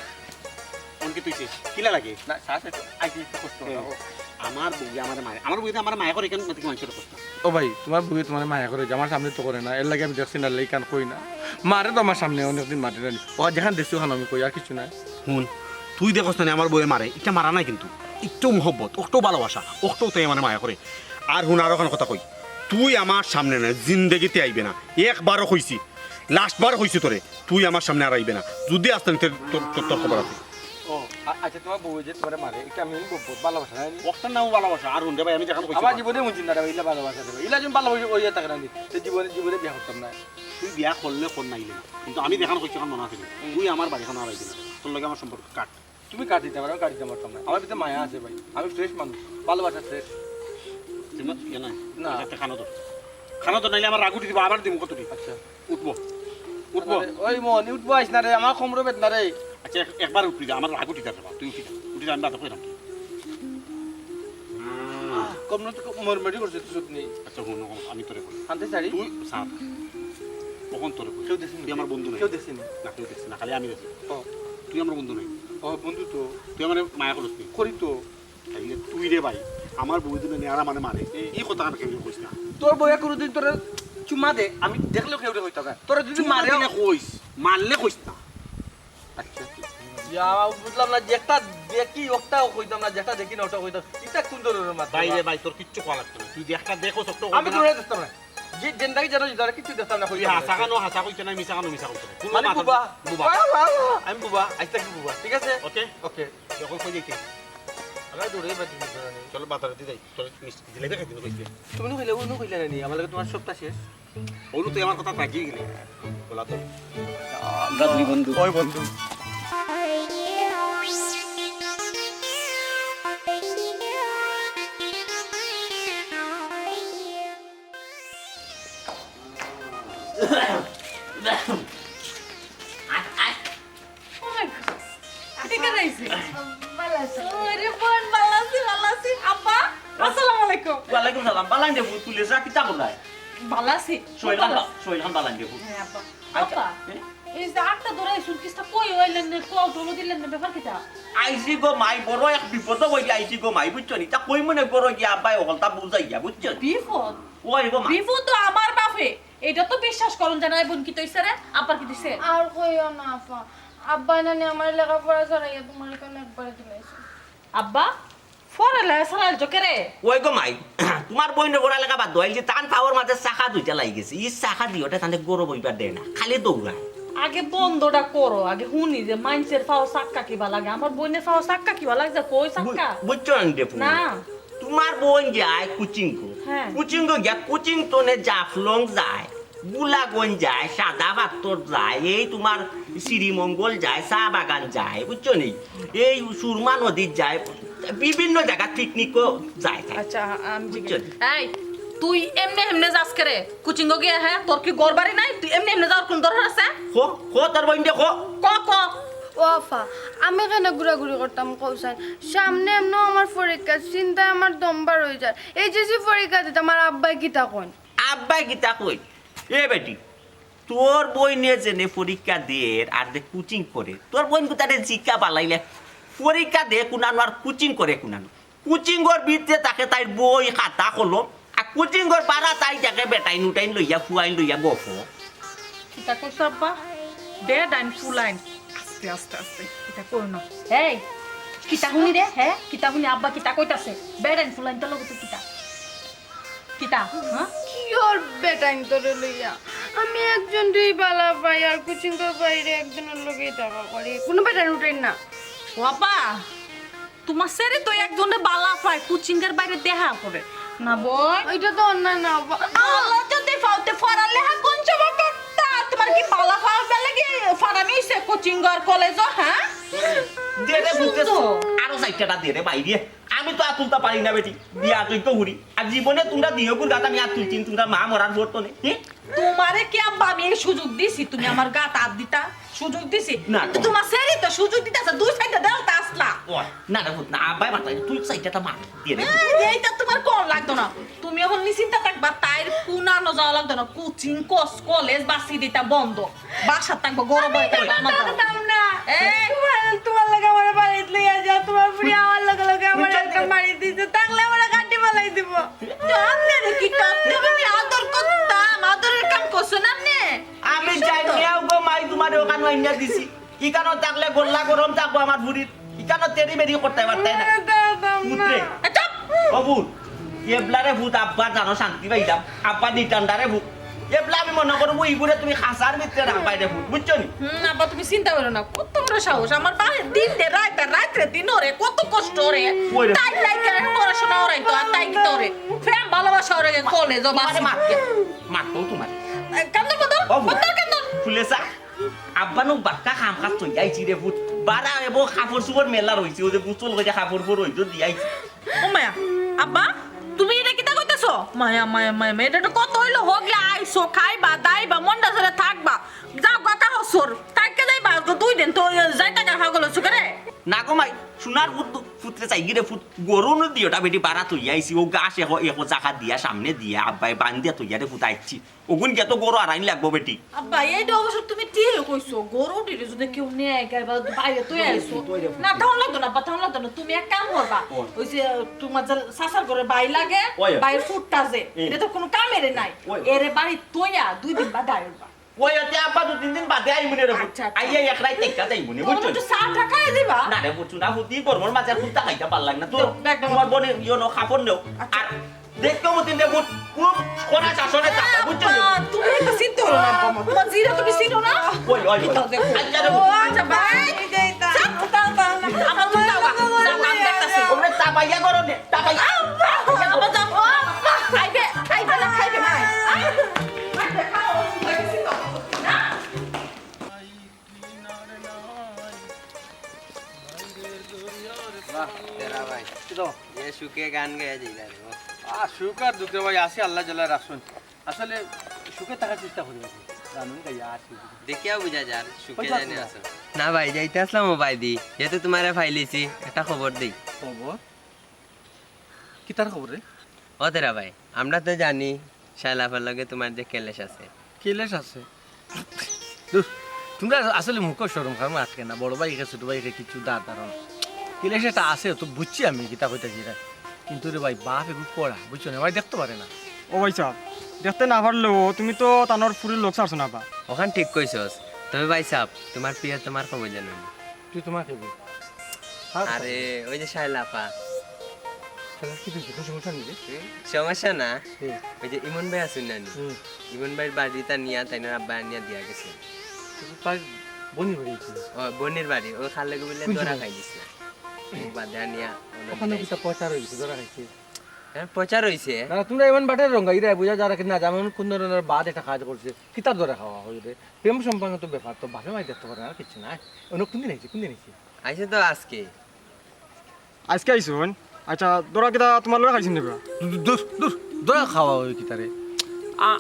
কোন কি তুই ছিস? কিলা লাগে? না, শ্বাস একটু, আইতে একটু কষ্ট হয়। হুম। আমার বউয়ে আমারে মারে। আমার বউয়ে আমারে মায়া করে কেন? তুই মানুষের কষ্ট। ও ভাই, তোমার বউয়ে তোমারে মায়া করে, আমার সামনে তো করে না। এর লাগি আমি দেখছি না, লেই কান কই না। মারে তো আমার সামনে অনেকদিন মারে না। ও যেখান দেখছি ওখান আমি কই, আর কিছু নাই। হুন, তুই দেখছ না আমার বউয়ে মারে, ইটা মারা নাই কিন্তু। একটু মহব্বত, একটু ভালোবাসা, একটু তাই আমারে মায়া করে। আর হুন, আর ওখান কথা কই, তুই আমার সামনে না, জিন্দেগিতে আইবে না। একবারও কইছি, লাস্ট বার কইছি তোরে, তুই আমার সামনে আর আইবে না। যদি আসতে তোর, তোর, তোর, তোর খবর আছে। ও, আ-, আচ্ছা, তোমার বউয়ে যে তোমারে মারে, এটা আমি বলবো, ভালোবাসা না নি? ওটার নাম ভালোবাসা। আর হুন রে ভাই, আমি যেখান কইছি আমার না। জীবনে মন চিন্তা রে ভাই, ইলা ভালোবাসা রে ভাই। ইলা যদি ভালোবাসা ওই থাকে না নি, তো জীবনে, জীবনে বিয়া করতাম না। তুই বিয়া করলে কর নাইলে না। কিন্তু আমি যেখান কইছি ওখান মনে আছে নি? হুম। তুই আমার বাড়ি খানো আর আইবি না। তোর লগে আমার সম্পর্ক কাট। তুমি কাট দিতে পারো, আমি কাট দিতে পারতাম না। আমার ভিতরে মায়া আছে ভাই, আমি ফ্রেশ মানুষ, ভালোবাসা ফ্রেশ। তুই মা-, ইয়ে না। না। আচ্ছা, একটা খানো ধর। খানো ধর, নাইলে আমার রাগ উঠি দিব, আবার দিব কত দিন। আচ্ছা। উঠবো। উঠবো। আরে, ওই মোহন, উঠবো আইস না রে, আমার কোমরো বেদনা রে। আচ্ছা, এক-, একবার উঠবি যা, আমার রাগ উঠি যাবে, তুই উঠি যা। উঠি যা, আমি বাদ কইলাম। কম না তো কম, মরমরি করছে তো সত্যি। আচ্ছা, হুন, হুন, আমি তোরে কই। আনতে চাই। তুই সাপ। কখন তোরে কই? কেউ দেখছে নি? তুই আমার বন্ধু নায়। কেউ দেখছে নি? না, কেউ দেখছে না, খালি আমি দেখছি। ও। তুই আমার বন্ধু নায়। ও, বন্ধু তো। তুই আমারে মায়া করস নি? করি তো। তাইলে তুই রে ভাই, আমার বউরে নিয়া আর আমারে মারে। এই কথা আর কেউরে কইস না। তোর বউয়ে কোনোদিন তোরে চুমা দে, আমি দেখলেও কেউরে কইতাম না। তোরে যদি তুই মারে মারবি না কইস, মারলে কইস না। আচ্ছা, আচ্ছা। ইয়া, বুঝলাম না, যেটা দেখি ওটাও কইতাম না, যেটা দেখি না ওটাও কইতাম। ইটা কোন ধরনের মাত? ভাই রে ভাই, তোর কিচ্ছু কওয়া লাগতো না। তুই যে একটা দেখো, চোখটা আমি কইবি না। তোরে দেখতাম না। যে জেন্দাগি জানো, যারা কিচ্ছু দেখতাম না, তুই কইতাম না। হাছা কানো হাছা কইতে না, মিছা কানো মিছা কইতে না। কোনো মানে মাথা বুবা। বুবা। বাহ, বাহ, বাহ। আমি বুবা, আজ থাকি বুবা, ঠিক আছে? ওকে। ওকে। যখন কই যাইতে? আমরা দূরে বাদ দিতে পারি। চলো, বাজারে যাই। চলো, মিষ্টি জিলাপি খাইতে কইছি। তুমি নু কইলে, ও নু কইলে না নি? আমার লগে তোমার সবটা শেষ। ওরু তুই আমার কথা রাখি গেলি। বলা তো। আমরা দুই বন্ধু। ওই বন্ধু। Oh my God, এটা কে আইছে? ভালো আছো? ওরে বোন, ভালো আছি, ভালো আছি। আব্বা, আসসালামু আলাইকুম। ওয়ালাইকুম সালাম। বালাইন দে ভূত পুলিশ, রা কিতা বলাই? ভালো আছি। শরীর খান ভালো বা-, আছি। শরীর খান বালাইন দে ভূত। হ্যাঁ, আব্বা। আচ্ছা। আব্বা, হ্যাঁ? এই যে আটটা ধরে সুটকেসটা কই অইলেন না, কল টল দিলেন না, ব্যাপার কিতা? আইছি গো মাই, বড় এক বিপদ বই আইছি গো মাই, বুঝছো নি? তা কই মনে করো গিয়া আব্বাই অকলতা বুঝাই গিয়া, বুঝছো নি? বিপদ? ওই গো মা। বিপদ তো আমার বাপে। এটা তো বিশ্বাস করুন যায় না, বোন, কি তৈছে রে? আব্বার কি দিছে? আর কইও না, আফা। আব্বা নানি আমার লেখাপড়া ছাড়াইয়া তোমার এখানে একবারে দিলাইছে। আব্বা, পড়ালেখা ছাড়াইল চোখে রে? ওই গো মাই, তোমার বইনের পড়ালেখা বাদ দেওয়া, এই যে তান পাওর মাঝে চাকা দুইটা লাগি গেছে, এই চাকা দিওটা তানে গরম হইবার দেয় না, খালি দৌড়ায়। আগে বন্ধটা করো, আগে হুনি যে মাইনষের পাও চাক্কা কিবা লাগে, আমার বইনের পাও চাক্কা কিবা লাগে, কই বু-, চাক্কা? বুঝছো না রে পুয়া? না। তোমার বইন যায় কুচিঙ্গো। হ্যাঁ। কুচিঙ্গো গিয়া কুচিং তনে জাফলং যায়, গুলাগঞ্জ যায়, সাদা পাথর যায়, এই তোমার শ্রীমঙ্গল যায়, চা বাগান যায়, বুঝছো নি? এই সুরমা নদীত যায়, বিভিন্ন জায়গা পিকনিকও যায় থাকে। আচ্ছা, আমি বুঝছো জিজ্ঞেস নি? এই, তুই এমনে এমনে যাস কে রে? কুচিঙ্গো গিয়া, হ্যাঁ? তোর কি ঘর বাড়ি নাই? তুই এমনে এমনে যাওয়ার কোন দরকার আছে? কো, কো তোর বইন দে, কো। কো, কো। ও আফা, আমি কেনে ঘুরাঘুরি করতাম কওছাইন? সামনে এমনেও আমার পরীক্ষা, চিন্তায় আমার দম বার অই যায়। এইচএসসি পরীক্ষা দিতাম, আর আব্বায় কিতা কইন? আব্বায় কিতা কইন? এ বেটি, তোর বইনে যেনে পরীক্ষা দের আর যে কুচিং করে, তোর বইন কুতারে জিকা বালাইলে পরীক্ষা দে কুনানো আর কুচিং করে কুনানো। কুচিংর ভিতরে থাকে তাইর বই, খাতা, কলম, আর কুচিংর বারা তাই থাকে বেটাইন উটাইন লইয়া, ফুয়াইন লইয়া গফ। কিতা করছো আব্বা? বেটাইন ফুলাইন। আস্তে, আস্তে, আস্তে। কিতা করো না। এই, কিতা হুনি রে, হ্যাঁ? কিতা হুনি আব্বা কিতা কইতাছে? বেটাইন ফুলাইন তো লগে তো কিতা? কিতা, হ্যাঁ? কি ওর বেটাইন তোরে লইয়া? আমি একজনরেই বালা পাই, আর কুচিংর বাইরে একজনর লগেই দেখা করি। কোনো বেটাইন উটাইন না। ও আব্বা, তোমার ছেড়ে তো একজনরে বালা পায়, কুচিংর বাইরে দেখা করে। না বই? এটা তো অন্যায় না, আব্বা। আল্লাহ যদি ফাউতে পড়ালেখা কোন সময় করতা? তোমার কি বালা পাওয়া লাগে? ফারামি হইছে কুচিং আর কলেজও, হ্যাঁ? দে রে, সুন্দর। বুঝতেছ? আরো চাইরটা দে রে, বাইরে। আমি তো আর তুলতা পারি না বেটি, বিয়া যোগ্য হুরি। আর জীবনে তোমরা দিও গুরগাত আমি আর তুলছি না, তোমরা মা মরার পর তো নেই। হি? তোমারে কি আব্বা আমি এই সুযোগ দিছি, তুমি আমার গাত আত দিতা? সুযোগ দিছি? না, কিন্তু তোমার ছেড়ে তো সুযোগ দিতাছে, দুই সাইডে দেওয়া তা আসলা। ও, না, না, না, আব্বাই মারতা, তুই সাইডটা মার, দিয়ে দে। এই, এইটা তোমার কোন লাগতো না। তুমি এখন নিশ্চিন্তা থাকবা, তাইর কুনানো যাওয়া লাগতো না। কুচিং, কস-, কলেজ, বাসি দিতা বন্ধ। বাসা থাকবো, গরম হয়ে থাকবো আমার ঘরে। থাকতাম না। এই। তোমার, তোমার লগে আমার বাড়িত লইয়া যাও, তোমার ফুড়ি আমার লগে লগে আমার বুঝছো? একটা বাড়ি দিছে, থাকলে আমার কাটি ফালাই দিব। তো আপনি রে কি তো? আপনি আদর করতাম, আদরের কাম করছেন আপনি? আমি জানি না গো মাই, তোমার ওখানে আইনা দিছি। ইখানো থাকলে গোল্লা গরম থাকবো আমার ফুড়ির। ইখানো তেরি বেরি করতে পারতাই না। না, না, না। পুত্রে। এ, চুপ! ও পুত, এবলারে পুত আব্বা জানো শান্তি পাইলাম। আব্বা নিটান্ডারে পুত। এবলা আমি মনে করবো ইগুরে তুমি খাসার ভিতরে রাখবাই রে পুত, বুঝছো নি? হুম, আব্বা তুমি চিন্তা করো না। কত বড় সাহস। আমার বাড়ির দিন দে রাত, রাত রে দিন ওরে, কত কষ্ট ওরে। ওই রে। তাই তাই করে পড়াশোনা ওরাই তো, আর তাই কি তোরে? প্রেম ভালোবাসা ওরে কলেজ ও বাস। তোমারে মারতে, মারতেও তোমারে। এ, কান্দো, কান্দো, ও পুত। কান্দো, কান্দো। ফুলে চা। আব্বা নু বাক্কা কাম কাজ থইয়া আইছি রে পুত। বারা এবো কাপড় চোপড় মেলা রইছে, ওই যে গোসল কইরা কাপড় পর ওই তো দিয়া আইছি। ও মায়া, আব্বা, তুমি এটা কিতা কইতাছো? মায়া, মায়া, মায়া, মায়া, এটা তো কত হইলো, হগলে আইছো, খাইবা, দাইবা, মনটা ধরে থাকবা। যাও গা কাহো সর, থাকতে যাইবা, আজকে দুই দিন তো যাইতা গা পাগল হইছো কে রে? না গো মাই, সোনার পুত, পুতরে চাইগি রে পুত, গরু নু দিওটা বেটি বাড়া থইয়া আইছি, ও গাছ এখো, এখো জাগা দিয়া সামনে দিয়া আব্বায় বান্ধিয়া থইয়া রে পুত আইছি। ওগুন গিয়া তো গরু আরাইন লাগবো বেটি। আব্বা, এইটা অবশ্য তুমি ঠিক কইছো, গরু টিরে যদি কেউ নেয়, গাই বা বাইরে তো আইছো। না, তাহলে লাগতো না, আব্বা, তাহলে লাগতো না। তুমি এক কাম করবা, ওই যে তোমার যে চাচার ঘরে বাই লাগে, ওই। বাইর ফুটটা যে, হুম। এটা তো কোনো কামের নাই। ওই। এরে বাড়ি তইয়া দুই দিন বাদে আইবা। ওই, ওতে আব্বা দুই তিন দিন বাদে আইমুনে রে পুত। আচ্ছা, আচ্ছা। আইয়া এক রাইত থাইকা যাইমুনে, বুঝছো? একটু চা টা খাই দিবা? না রে, বুঝছো না, হুতি গরমর মাঝে আর কুন্তা খাইতা পারলাম না। তো, তোমার বনে ইয়ো নো, খাবার নেও। আচ্ছা। আর দেখো মতিন রে পুত, খুব কড়া শাসনে থাকে, বুঝছো না? আহ, তুমি একটা চিন্তা করো না, আব্বা, আমার। তোমার জিরা তুমি চিনো না? ওই, ওই, ওই। আচ্ছা রে, ও, আচ্ছা, ভাই। যাও, যাও, যাও, যাও। আমার তো যাও, যাও, আমি দেখতাছি। ওরে, চাপাইয়া করো নে, চাপাইয়া। আব্বা, আব্বা, যাও। আব্বা, আইবে, আইবে না, খাইবে না। বাহ, তেরা ভাই। কি তো? এ সুখে গান গাইয়া যাইরা রে, বাহ। আ, সুখ আর দুঃখে ভাই আছে, আল্লাহ জাল্লা রাখছইন। আসলে সুখে থাকার চেষ্টা করি ভাই। গান গাইয়া আর কি। দেখিয়া বুঝা যার, সুখে কই যাস জানি না? আছো। না ভাই, যাইতে আসলাম ও ভাই দি। যেহেতু তোমারে পাইলিছি, একটা খবর দেই। খবর? কিতার খবর রে? ও তেরা ভাই, আমরা তো জানি শায়লা আপার লগে তোমার যে কেলেশ আছে। কেলেশ আছে? ধুর, তোমরা আসলে মুখো শরম খারম আটকে না, বড় ভাইকে ছোট ভাইকে কিছু দা ধারণ। কেলেশ একটা আছে তো, বুঝছি আমি কিতা কইতাছি এটা, কিন্তু রে ভাই, বাপ এগু কড়া, বুঝছো না ভাই, দেখতে পারে না। ও ভাই সাহেব, দেখতে না পারলেও তুমি তো তানর ফুরির লোক ছাড়ছো না বা। ওখান ঠিক কইছস, তবে ভাই সাহেব, তোমার প্রিয় তোমার খবর জানো নি? তুই তোমার খবর? আরে, ওই যে শায়লা আপা। শায়লা কি হইছে? কোনো সমস্যা নেই রে? হুম, সমস্যা না। হুম। ওই যে ইমন ভাই আছইন না নি? হুম। ইমন ভাইর বাড়িত নিয়া তাইনর আব্বায় আনিয়া দিয়া গেছে। তো তাই বনির বাড়ি হইছে? ও, বনির বাড়ি। ও খালে গো বলে কোন ধরা সময়? খাই দিস না। ও বাদে আনিয়া অন্য ওখানে দিন কিতা আইছে। প্রচার হইছে, ধরা খাইছে? হ্যাঁ, প্রচার হইছে। না, তোমরা এমন বাটে রঙা, ইরা বুঝা যারা কি না, যেমন কোন ধরনের বাদ একটা কাজ করছে। কিতার ধরা খাওয়া হইবে? প্রেম সম্পর্ক তো ব্যাপার, তো বাপে মাই দেখতে পারে না, আর কিচ্ছু নাই। অন্য কোন দিন আইছে, কোন দিন আইছে? আইছে তো আজকে। আজকে আইছইন? আচ্ছা, ধরা কিতা তোমার লগে খাইছইন নি বা? দূর, দূর, দূর, ধরা খাওয়া হয় কিতারে? আ,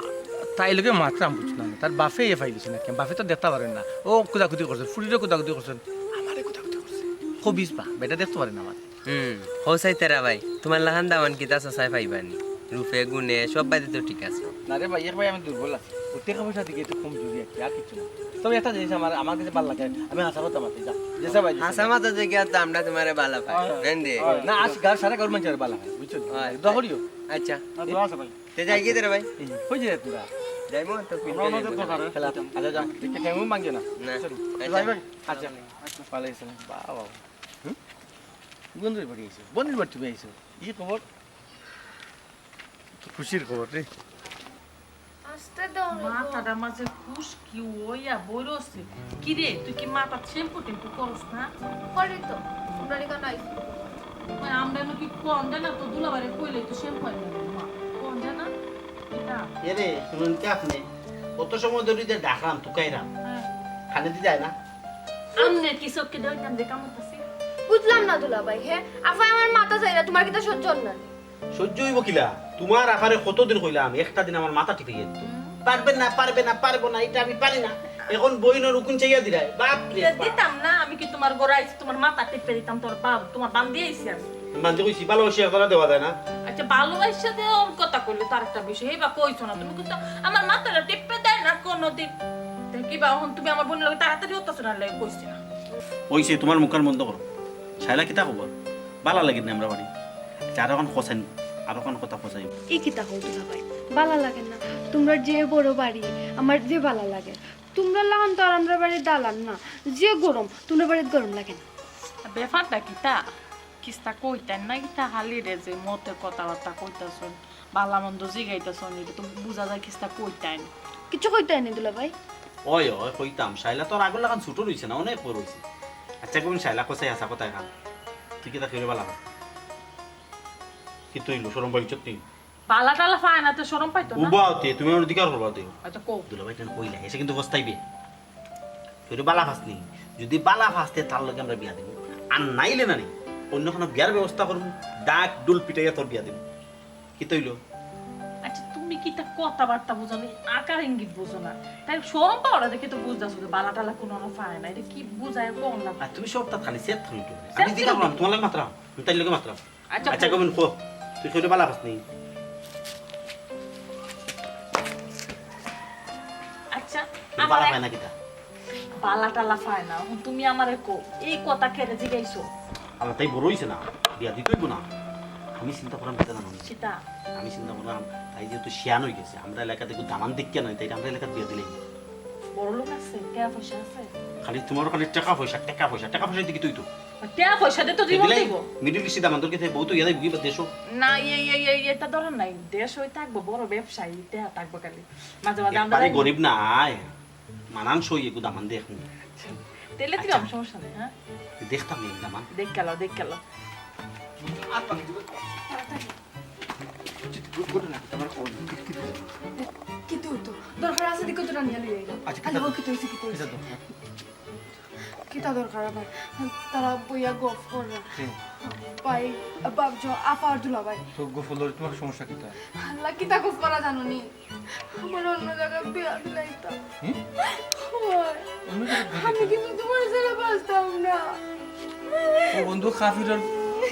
তাই লগে মাতরাম বুঝছো না, তার বাপে এ ফাইলিছে না কেন? বাপে তো দেখতে পারেন না। ও কুদাকুদি করছে, ফুরিরে কুদাকুদি করছে, আমারে কুদাকুদি করছে। খবিস বা, বেটা দেখতে পারে না আমার। হুম, হো চাই তেরা ভাই, তোমার লাখান দামান কিতা চাচায় পাইবা নি? রূপে গুণে সব বাদে তো ঠিক আছে। না রে ভাই, এক ভাই আমি দুর্বল আছি। ও টেকা পয়সা দিকে একটু কমজুরি আর কি, আর কিচ্ছু না। তবে একটা জিনিস আমার, আমার কাছে ভালো লাগে, আমি হাছা মাত মাতি, যা। যেসা ভাই, যেসা হাছা ভাই। মাত যে গিয়া তো আমরা তোমারে ভালা পাই। হয়, হয়। নেন দে। হয়। না, আজ গাঁর সারা গাঁর মানুষ আর ভালা পায়, বুঝছো নি? হয়। দোয়া করিও। আচ্ছা। আর দোয়া আছে ভাই। তে যাই কি তেরা ভাই? এই যে, ওই যে তোরা। যাইবো তো আমরা আমাদের দোকানে। খেলা। আচ্ছা, যা। দেখি ঠেঙ্গু মাঙ্গে না। না। চল। আচ্ছা। যাই ভাই। আচ্ছা। আচ্ছা। ওয়ালাইকুম আসসালাম। বাহ, বাহ। হুম? বন্ধুর বাড়ি আইছো, বন্ধুর বাড়ি তুমি আইছো, কি খবর? তো খুশির খবর রে। আসতে দাও না গো। মাথাটা মাঝে খুশকি হইয়া বইরছে। কি রে, তুই কি মাথা শ্যাম্পু টেম্পু করস না? করি তো, তোমরা এখানে আইছো। ওই আমরা নাকি কম দেয় না, তো দুলাভাইরে কইলে তো শ্যাম্পু আইনা দিল মা। কম দেয় না? কিতা? এ রে, শুনুন কি আপনি? কত সময় ধরে যে ডাকলাম, তুকাইরাম। হ্যাঁ। খানে দি যায় না? আমনে কি চোখে দেখইন না, আমি যে কামড় খাইছি? বুঝলাম না দুলাভাই, হ্যাঁ? আফায় আমার মাথা চাইরা, তোমার কিতা সহ্য অর না নি? সহ্য হইব কিলা? তোমার আফারে কতদিন কইলাম, একটা দিন আমার মাথা টিপে গেছে। হুম। পারবে না, পারবে না, পারবো না, এটা আমি পারি না। এখন বইনর হুকুম চাইয়া দিরায়, বাপ রে ইটা বাপ। দিতাম না, আমি কি তোমার ঘরে আইছি, তোমার মাথা টিপে দিতাম, তোর বাপ, তোমার বান্দি আইছি আমি। বান্দি কইছি, ভালোবাসি একজনে দেওয়া যায় না। আচ্ছা, ভালোবাসা দেওয়ার কথা কইলে তো আরেকটা বিষয়, এইবা কইছো না, তুমি কিন্তু আমার মাথাটা টিপে দেয় না কোনোদিন। দেখি বা, এখন তুমি আমার বইনর লগে তাড়াতাড়ি হতাছো না, লাগে কইছি না। ওই সে তোমার মুখখান বন্ধ করো। শায়লা কিতা খবর? বালা লাগে না আমরা বাড়ি। আচ্ছা, আর এখন খোঁচাইন, আর এখন কথা খোঁচাইন। এই কিতা কও দুলাভাই? বালা লাগে না? তোমরা যে বড় বাড়ি, আমার যে বালা লাগে। তোমরা লাখান তো আর আমরা বাড়ির দালান না। যে গরম, তোমরা বাড়ির গরম লাগে না। ব্যাপারটা কিতা? কিস্তা কইতাম না কিতা, খালি রে যে মতে কথাবার্তা কইতাছন, বালা মন্দ জিগাইতাছন, এটা তো বুঝা যায় কিস্তা কইতাম। কিচ্ছু কইতায় নি দুলাভাই? ওই, ওই, কইতাম, শায়লা তো আর আগর লাখান ছোট রইছে না, অনেক বড় হইছে। আচ্ছা, কোন শায়লা কসাই হাছা কথা এখান? তুই কিতা কইরে বালা কথা? কিতা অইলো, শরম পাইছত নি? বালা টালা পায় না তো শরম পাইতো না। উবাও তে, তুমি আমার অধিকার করবা তে। আচ্ছা, কও। দুলাভাই, তুমি কইলা, এসে কিন্তু পস্তাইবে। তুই তো বালা পাস নি। যদি বালা পাস তে তার লগে আমরা বিয়া দিব। আর নাইলে না নি, অন্য কোনো বিয়ার ব্যবস্থা করবো। ডাক ডুল পিটাইয়া তোর বিয়া দিব। কিতা অইলো? আচ্ছা, তুমি কিতা কথাবার্তা বুঝো না, আকার ইঙ্গিত বুঝো না। তাই শরম পাওয়াটা দেখে তো বুঝতেছো যে বালা টালা কোনো না পায় না। এটা কি বুঝায় কোন লাভ? আর তুমি সবটা খালি সেট তুমি তো। আমি সেট জিজ্ঞাসা তুমি? করলাম, তোমার লাগে মাত্রা। তাইর লগে মাতরাম। আচ্ছা, আচ্ছা, কও। কবিন, কো, তুই কেউরে বালা পাস নি? আচ্ছা, তুই আমার বালা এক- পায় না কিতা? বালা টালা পায় না। অখন তুমি আমারে কও, এই কথা কেরে জিগাইছো? আমার তাই বড় অইছে না, বিয়া দিতে অইব না। আমি চিন্তা করাম কিতা জানো নি? কিতা? আমি চিন্তা করাম, তাই যেহেতু শিয়ান অই গেছে, আমরা এলাকাত একটু দামান দেখিয়া নয়, তাই আমরা এলাকাত বিয়া দিলাই। বড় লোক আছে, টেকা পয়সা আছে। খালি তোমার খালি টেকা পয়সা, টেকা পয়সা, টেকা পয়সা দেখি তুই তো। টেকা পয়সা দিয়ে তো জীবন দিব। মিডিল ইস্টে দামান তোর কাছে বউ তো ইয়াদাই বুকি দেশো। না, ইয়ে, ইয়ে, ইয়ে, ইয়ে, এটা ধরেন নাই। দেশ হয়ে থাকবো, বড় ব্যবসায়ী, টেকা থাকবো খালি। মাঝে মাঝে আমরা একবারে যাই। গরিব নাই, মানান সই একটু দামান দেখ। তাহলে তুই আচ্ছা। আমার সমস্যা নেই, হ্যাঁ? দেখতাম নি দামান। দেখ গেল, দেখ গেল। কিতা অইতো? দরকার আছে দেখো তোরা নিয়ে লই আইলাম। আচ্ছা, আরে কিতা ও কিতা অইছে, কিতা অইছে? কিতা দরকার? কিতা দরকার আবার? তারা বইয়া গফ কররা। হুম। ভাই, বাপ জো, আফা আর দুলা ভাই। তো গফ করলে তোমার সমস্যা কিতা? আল্লাহ, কিতা গফ করা জানো নি? আমার অন্য জায়গায় বিয়া দিলাইতা। হুম? হয়। অন্য জায়গায় বিয়া আমি কিন্তু তোমার ছাড়া বাঁচতাম না। ও বন্ধু, কাফির আর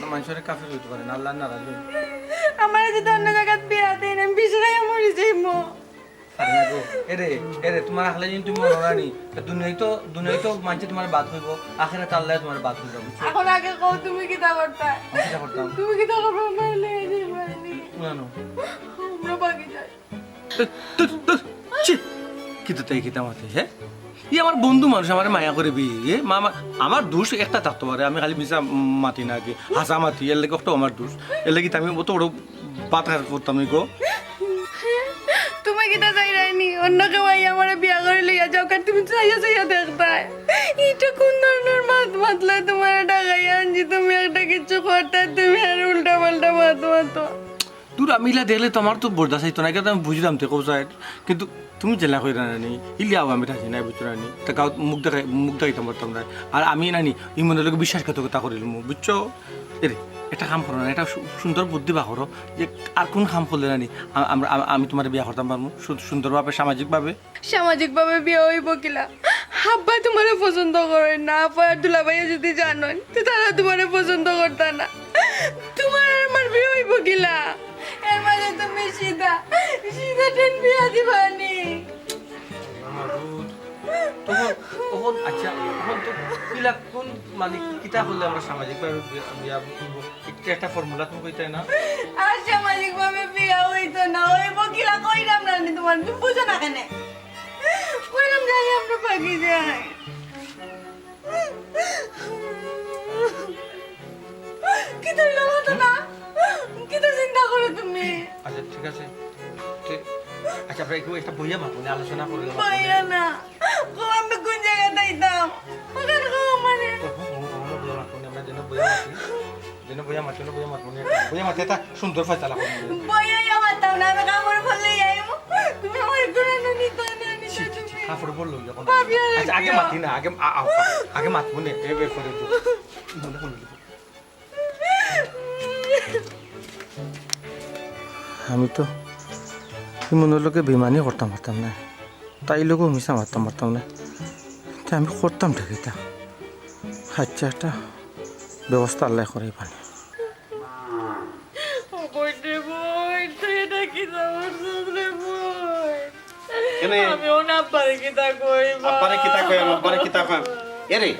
মানুষের কাফির হইতে পারে না, আল্লাহ নারাজ হইবে। আমার যদি অন্য জায়গায় বিয়া দেন, আমি বিষ খাইয়া মরি যাইমু। আরে না গো, এরে, এরে, তোমার আখলে দিন তুমি মরো না নি। তা দুনিয়ায় তো, দুনিয়ায় তো মানছে তোমার বাদ হইব, আখেরাত আল্লাহ তোমার বাদ হইব, বুঝছো? এখন আগে কও তুমি কিতা করতা? আমি কিতা করতাম? তুমি কিতা করবা? আমার লইয়া যাইবা নি? উড়ানো। আমরা বাকি যাই। ধুর, ধুর, ধুর, ছি! কিতা তাই কিতা মাতে, হ্যাঁ? ই আমার বন্ধু মানুষ, আমার মায়া করে বি, এ মা, মা, আমার দোষ একটা থাকতে পারে, আমি খালি মিছা মাতি না আগে, হাসা মাতি, এর লাগি একটা আমার দোষ, এর লাগি তো আমি অত বড় বাত আর করতাম না গো। তুমি কিতা চাইরায় নি? অন্য কেউ আইয়া আমারে বিয়া করি লইয়া যাউক, আর তুমি চাইয়া চাইয়া দেখতায়। ইটা কোন ধরনের মাত মাতলায়? তোমারে ডাকাইয়া আনছি, তুমি একটা কিচ্ছু করতায়, তুমি আর উল্টা পাল্টা মাত মাতো। দূর, আমি ইলা দেখলে তো আমার তো বরদাস্ত হইতো না, কিন্তু আমি বুঝলাম তে কোথায়, কিন্তু তুমি জেলা কইরা না নি, ইলিয়াও আমি রাজি নাই, বুঝছো না নি? তা গাঁও মুখ দেখাই, মুখ দেখাইতাম পারতাম না। আর আমি না নি, ই মনে লোকে বিশ্বাসঘাতকতা করিলাম, বুঝছো? এরে, একটা কাম করো না, একটা সু-, সুন্দর বুদ্ধি বার করো, যে আর কোন কাম করলে না নি, আ-, আমরা, আ-, আমি তোমারে বিয়া করতাম পারমু, সু-, সুন্দরভাবে, সামাজিকভাবে। সামাজিকভাবে বিয়া অইব কিলা? আব্বায় তোমারে পছন্দ করইন না, আফা আর দুলাভাইয়ে যদি জানইন, তে তারা তোমারে পছন্দ করতা না। তোমার আর আমার বিয়া অইব কিলা? এর মাঝে তুমি সিধা, সিধা ট্রেন বিয়া দিবানি। তখন, তখন, আচ্ছা, তখন তো কিলা কোন, মানে, কিতা করলে আমরা সামাজিকভাবে বিয়া, বিয়া, একটা, একটা ফর্মুলা তুমি কইতায় না? আর সামাজিকভাবে বিয়া অইতো না, অইব কিলা কইরাম না নি তোমার, তুমি বুঝো না কেনে? কইরাম যাই আমরা বাকি যাই। কিতা অইলো মাতো না? কিতা চিন্তা করো তুমি? আচ্ছা, ঠিক আছে। তে-, আচ্ছা, আমরা একটু একটা বইয়া মাতমু নে, আলোচনা করি। বইয়া না। কও আমরা কোন জায়গায় যাইতাম? ওখানে কও মানে। ও, ও, ও, আমরা বইয়া মাতমু নে, আমরা যেন বইয়া মাতি। যেন বইয়া মাতি, যেন বইয়া মাতমু নে। বইয়া মাতি, এটা সুন্দর ফয়সালা করমু নে। বইয়া ইয়া মাততাম না, আমি কাপড় খুললে যাইমু। তুমি আমার একটু রান্না নিতে না, নিতে ছি, ছি, ছি, তুমি। কাপড় পরলে অইলো এখন। ভাবি আর আচ্ছা, আগে কিও। মাতি না, আগে আ-, আ-, আ-, আগে মাতমু নে। এ, এ, পরে তো। মনে করো। আমি তো ইমনর লগে বেইমানি করতাম পারতাম না, তাইর লগেও মিছা মাততাম পারতাম না। তে আমি করতাম ঠিক এটা। আচ্ছা, একটা ব্যবস্থা আল্লাহ করাইবা নে। ও বইন রে বইন, তুই এটা কি করছস রে বইন? কেনে? আমি অখন আব্বারে কিতা কইমু? আব্বারে কিতা কইমু, আব্বারে কিতা কইমু? এরে,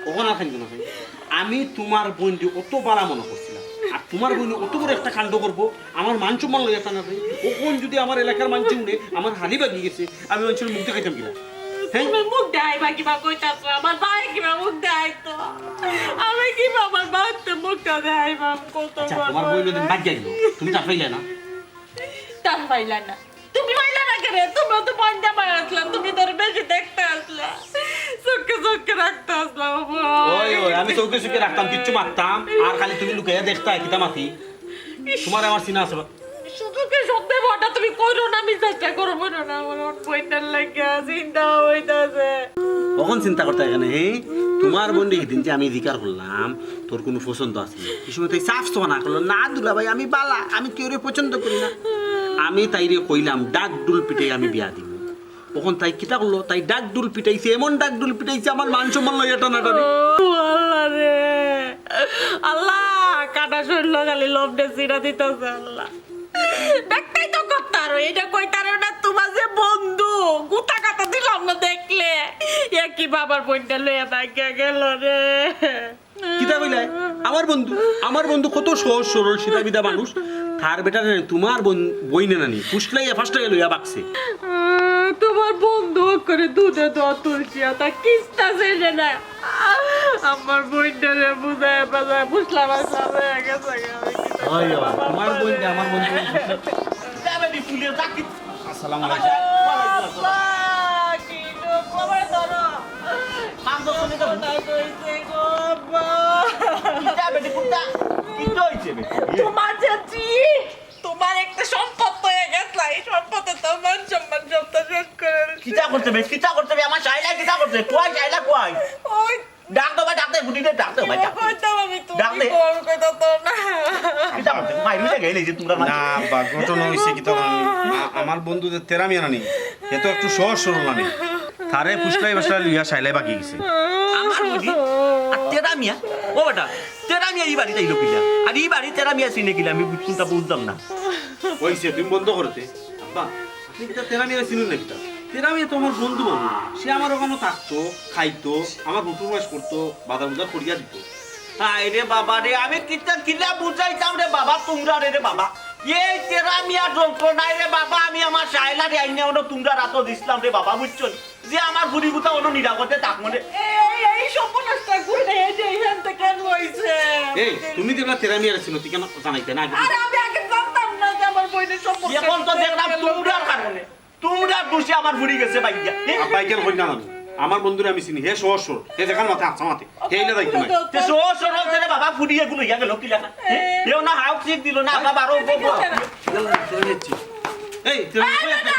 ওখানে আছেন কেন? আমি তোমার বইনরে অত বালা মনে করছিলাম, আর তোমার বইনে অত বড় একটা কাণ্ড করবো, আমার মান সম্মান লইয়া টানা দেয়। ওখান যদি আমার এলাকার মানষে উঠে, আমার হালি ভাগি গেছে, আমি মানষর মুখ দেখাইতাম কিনা? হ্যাঁ? তুমি মুখ দেখাইবা কিবা কইতাছো? আমার ভাই কিবা মুখ দেখাইতো? আমি কিবা আমার ভাইতে মুখটা দেখাইবা? কত আচ্ছা, বড় তোমার বইন যদি হইলে। বাদ যাইল, তুমি তা পাইলে না? তার পাইলা না। তুমি পাইলা না কেনে? তুমিও তো বন্ধা মার আসলা, তুমি তার বেশি দেখতে আসলা, চোখে চোখে রাখতে আসলা, বাবা। ওই, ওই, আমি চোখে চোখে রাখতাম, কিচ্ছু মারতাম, আর খালি তুমি লুকাইয়া দেখতায়, কিতা মাতি? তোমার আমার চিনা আছে বা? শুধু কি সত্যি বটা তুমি কইরো না, আমি চেষ্টা করো, কইরো না, আমার বইটার লাগে চিন্তা হইতাছে। কখন চিন্তা করতে এখানে, হে? তোমার বইনরে হিদিন যে আমি জিকার করলাম, তোর কোনো পছন্দ আছে না? এই সময় তাই সাফ সাফ না করলো, "না দুলা ভাই, আমি বালা, আমি কেউরে পছন্দ করি না।" আমি তাইরে কইলাম, "ডাক ডুল পিটাই আমি বিয়া দিব।" কখন তাই কিতা করলো? তাই ডাক ডুল পিটাইছে, এমন ডাক ডুল পিটাইছে, আমার মান সম্মান লইয়া টানাটানি। ও আল্লাহ রে। আল্লাহ, কাটা শরীর খালি লবণে চিরা দিতেছে আল্লাহ। দেখতেই তো করতারো, এটা কইতারো না, তোমার যে বন্ধু, গুতা কাটা দিলাম না দেখলে। এ কি বাবার বইনটা লইয়া থাকিয়া গেল রে। কিতা কইলাই? আমার বন্ধু, আমার বন্ধু কত সহজ সরল সিধা বিধা মানুষ। তার বেটারে তোমার বইন, বইনে নানি ফুসলাইয়া ফাসলাইয়া লইয়া বাকছে। তোমার বন্ধু করে দুধে দোয়া তুলছি, তা কিস্তা ছেড়ে না। আমার বইনটারে বুঝায় বাজায় ফুসলা ফাসলা হয়ে গেছে। হয়, হয়, তোমার বইন যে আমার বন্ধু। আসসালামু আলাইকুম। তোমার চাচি, তোমার একটা সম্পদ হয়ে গেছে, এই সম্পদে তো মান সম্মান সবটা শেষ করে দিছে। কিতা করছে বে? কিতা করছে বে? আমার শাইলা কিতা করছে? কই শাইলা কই? ওই ডাক দে ভাই, ডাক দে, গুটি দে, ডাক দে ভাই, ডাক দে। কইতাম আমি তুমি ডাক দে। কল কইতা তো না। কিতা করছে? মাইরু যে গেলে যে তোমরা না আব্বা, ঘটনা হইছে কিতা জানো নি? আ-, আমার বন্ধু যে তেরা মিয়া নানি, হে তো একটু সহজ সরল নানি। তারে ফুসলাই ফাসলাই লইয়া শাইলাই বাকি গেছে। আমার বুঝি? আর তেরা মিয়া? ও বেটা, তেরা মিয়া ই বাড়িত আইলো কিলা? আর ই বাড়ি তেরা মিয়া চিনে কিলা? আমি বুঝ-, কোনটা বুঝলাম না। কইছে তুমি বন্ধ করতে। আব্বা, আপনি কিতা তেরা মিয়া চিনুন না কিতা? তেরা মিয়া তো আমার বন্ধু মানুষ। সে আমার ওখানে থাকতো, খাইতো, আমার হুটুর মাস করতো, বাজার বুজার করিয়া দিত। হায় রে বাবা রে, আমি কিতা কিলা বুঝাইতাম রে বাবা, তোমরা রে, রে বাবা। এই তেরা মিয়া যন্ত্রণায় রে বাবা, আমি আমার শাইলা রে আইনে ওনো তোমরা রাতো দিছিলাম রে বাবা, বুঝছো নি? যে আমার ফুরি গুতা ওনো নিরাপদে থাক মনে। এই, এই সর্বনাশটা ঘুরে এই যে এখান থেকে কেন হইছে? এই, তুমি যেগুলা তেরা মিয়া চিনো, তুই কেন জানাইতে না আগে? আরে আমি আগে জানতাম না যে আমার বইনের সম্পর্কে এখন তো দেখলাম তোমরার কারণে, তোমরার দোষে আমার ফুরি গেছে বাইয়া। এ, আব্বা, ইখান কই না আমি। আমার বন্ধুরে আমি চিনি, হে সহজ সরল, হে যেখান মাতে হাসা মাতে, হে ইলা দায়িত্ব নাই। তে সহজ সরল রে বাবা, ফুরি এগুলো ইয়া গেল কি লেখা? এও না হাউক সিট দিল না, বাবা আরো এই, তেরা মিয়া কই আছে?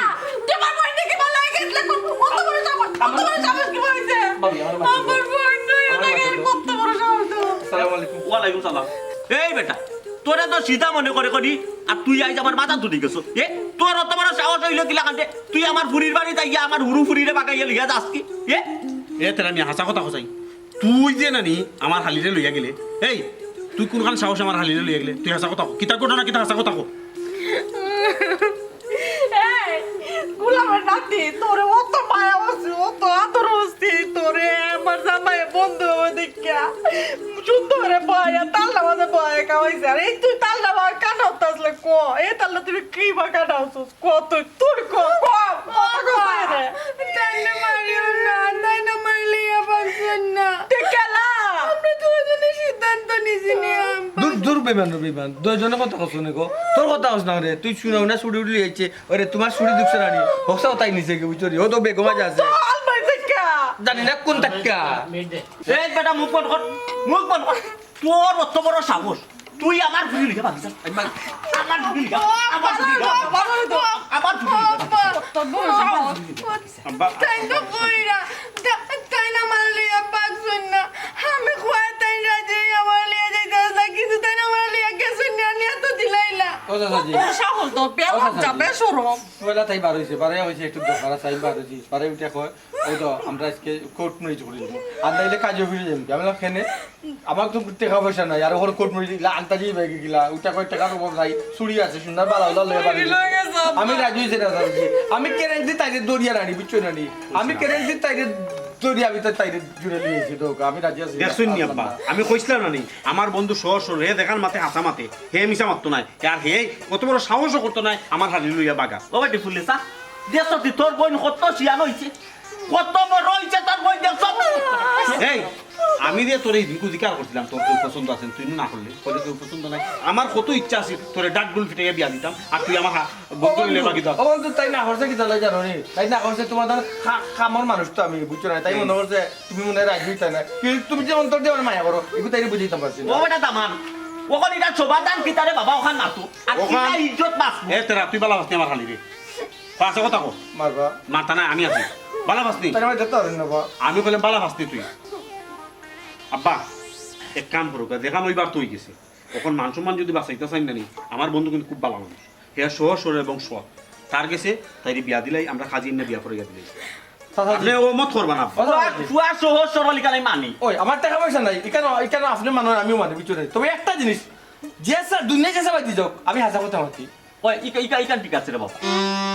তোমার বইন দেখি ভালো হয়ে গেছিল, কত বড় সাহস, কত বড় সাহস কি হইছে? আমার বইন তো এর আগে আর কত বড় সাহস তো। আসসালামু আলাইকুম। ওয়ালাইকুম সালাম। এই বেটা, তোরা তো সিধা মনে করে করি, আর তুই আইজ আমার মাথা তুলি গেছো। এ, তোর অত বড় সাহস হইল কিলা কান্দে? তুই আমার ফুরির বাড়িত আইয়া আমার হুরু ফুরিরে বাগাইয়া লইয়া যাস কি? এ, এ তেরা মিয়া হাসা কথা কইছাই। তুই যে নানি আমার হালিরে লইয়া গেলে, এই, তুই কোনখান সাহস আমার হালিরে লইয়া গেলে? তুই হাসা কথা ক। কিতা ঘটনা, কিতা হাসা কথা ক। এই, গোলামের নাতি, তোরে অত মায়া করছি, অত আদর করছি, তোরে আমার জামাই বন্ধু হবো দেখিয়া সুন্দর করে বয়া, তালটা মাঝে বয়া খাওয়াইছে। আর এই তুই তালটা বা কাটা হতে আসলে ক, এই তালটা তুই কি বা কাটা হচ্ছিস? ক তুই, তুই ক, ক, ক, ক, রে। তাই না মারিও না, তাই না মারলে ইয়া পারছেন না। তে কেলা? আমরা দুজনে সিদ্ধান্ত নিছি নিয়াম। দূর, দূর বেমান রে বেমান। দুইজনে কথা কছ না গো। তোর কথা কছ না রে। তুই শুনাও না, ছুরি উঠলি আইছে। ওরে, তোমার ছুরি দুখছে রানি। হকসা তাই নিছে কি বুঝছো রে? ও তো বেগম আজ আছে। জানি না কোন টাক্কা। এই বেটা মুখ বন্ধ কর, মুখ বন্ধ কর। তোর অত বড় সাহস, তুই আমার ফুরি লিখে ভাগি যা। আমার ফুরি লিখে, আমার ফুরি লিখে, আমার ফুরি লিখে। আব্বা, তাই তো কইরা, তা-, তাই না আমার লিয়া পাকছইন না। আমি কয় তাই রাজি আমার লিয়া যাইতে আসলা, কিন্তু তাই না আমার লিয়া গেছইন না, নিয়া তো দিলাইলা। ও চাচাজি, তোর সাহস তো, বেলম যাবে সরম। পয়লা তাই বার হইছে, বারে হইছে একটু দরকার আছে, আমি বার হইছি, বারে উঠে কয়, ওই তো আমরা আজকে কোর্ট ম্যারেজ করি যাবো, আর নাইলে কাজে ফিরে যাবো। আমি বললাম, কেনে? আমার তো টেকা পয়সা নাই, আর ওখানে কোর্ট ম্যারেজ দিলা, আনতাজি ব্যাগে গিলা, ওইটা কয় টেকার অভাব নাই, চুড়ি আছে, সুন্দর বালা বালা লয়ে বাড়ি। আমি রাজি হইছি না, চাচাজি। আমি কেরেন্সি তাইরে দরিয়া রানি, বুঝছো না নি? আমি কেরেন্সি তাইরে দরিয়া, আমি তো তাইরে জুড়ে নিয়ে এসেছি তো, আমি রাজি আছি। দেখছইন নি আব্বা, আমি কইছিলাম না নি, আমার বন্ধু সহজ সরল, হে দেখান মাতে হাসা মাতে, হে মিছা মাততো নায়, আর হে কত বড় সাহসও করতো নায় আমার হালি লইয়া বাগা। ও বেটি ফুলে চা, দেখছ তুই তোর বইন কত শিয়ান হইছে, কত বড় হইছে তোর বইন দেখছ? এই, আমি যে তোর এই দিনকু জিকার করছিলাম, তোর কেউ পছন্দ আছে, তুই না করলে, তোর কেউ পছন্দ নাই। আমার কত ইচ্ছা আছে তোরে ডাক ডুল ফিটাইয়া বিয়া দিতাম, আর তুই আমার হা-, বন্ধু হইলে বাকি দাও। ও বন্ধু, তাই না করছে কি তাহলে জানো নি? তাই না করছে তোমার ধর খা-, খামর মানুষ তো আমি, বুঝছো না? তাই মনে করছে তুমি মনে হয় রাজি হইতা না। কিন্তু তুমি যে অন্তর দিয়ে আমার মায়া করো, এগুলো তাইরে বুঝাইতাম পারছি না। ও বেটা দামান, ওখান এটা সমাধান কি তারে বাবা ওখান না তো, আর ওখান- কিতা ইজ্জত বাঁচবো? এ, তোরা, তুই বালা পাসনি আমার খালি রে। পাঁচ কথা কো। মারবা। মারতা না, আমি আছি। বালা পাসনি। তাই আমার যেতে পারেন না বা। আমি কইলাম বালা পাসনি তুই। আব্বা, এক কাম করুক, দেখা নইবার তো হয়ে গেছে। এখন মান সম্মান যদি বাঁচাইতে চাই না নি, আমার বন্ধু কিন্তু খুব ভালো মানুষ। হে সহজ সরল এবং সৎ। তার গেছে তাইরে বিয়া দিলাই, আমরা কাজী এমনি বিয়া পড়াইয়া দিলাই। চাচাজি। আপনে ও মত করবা না। ও চাচাজি। পুয়া সহজ সরল ইখান আমি মানি। ওই, আমার টেকা পয়সা নাই, ইখান, ইখান আপনে মানইন, আমিও মানি, বুঝছো নি? তবে একটা জিনিস, যে স্যার দুনিয়া যে স্যার বাদ দি যাউক, আমি হাছা কথা মাতি। ওই, ইকা-, ইকা-, ইখান ঠিক আছে রে বাবা।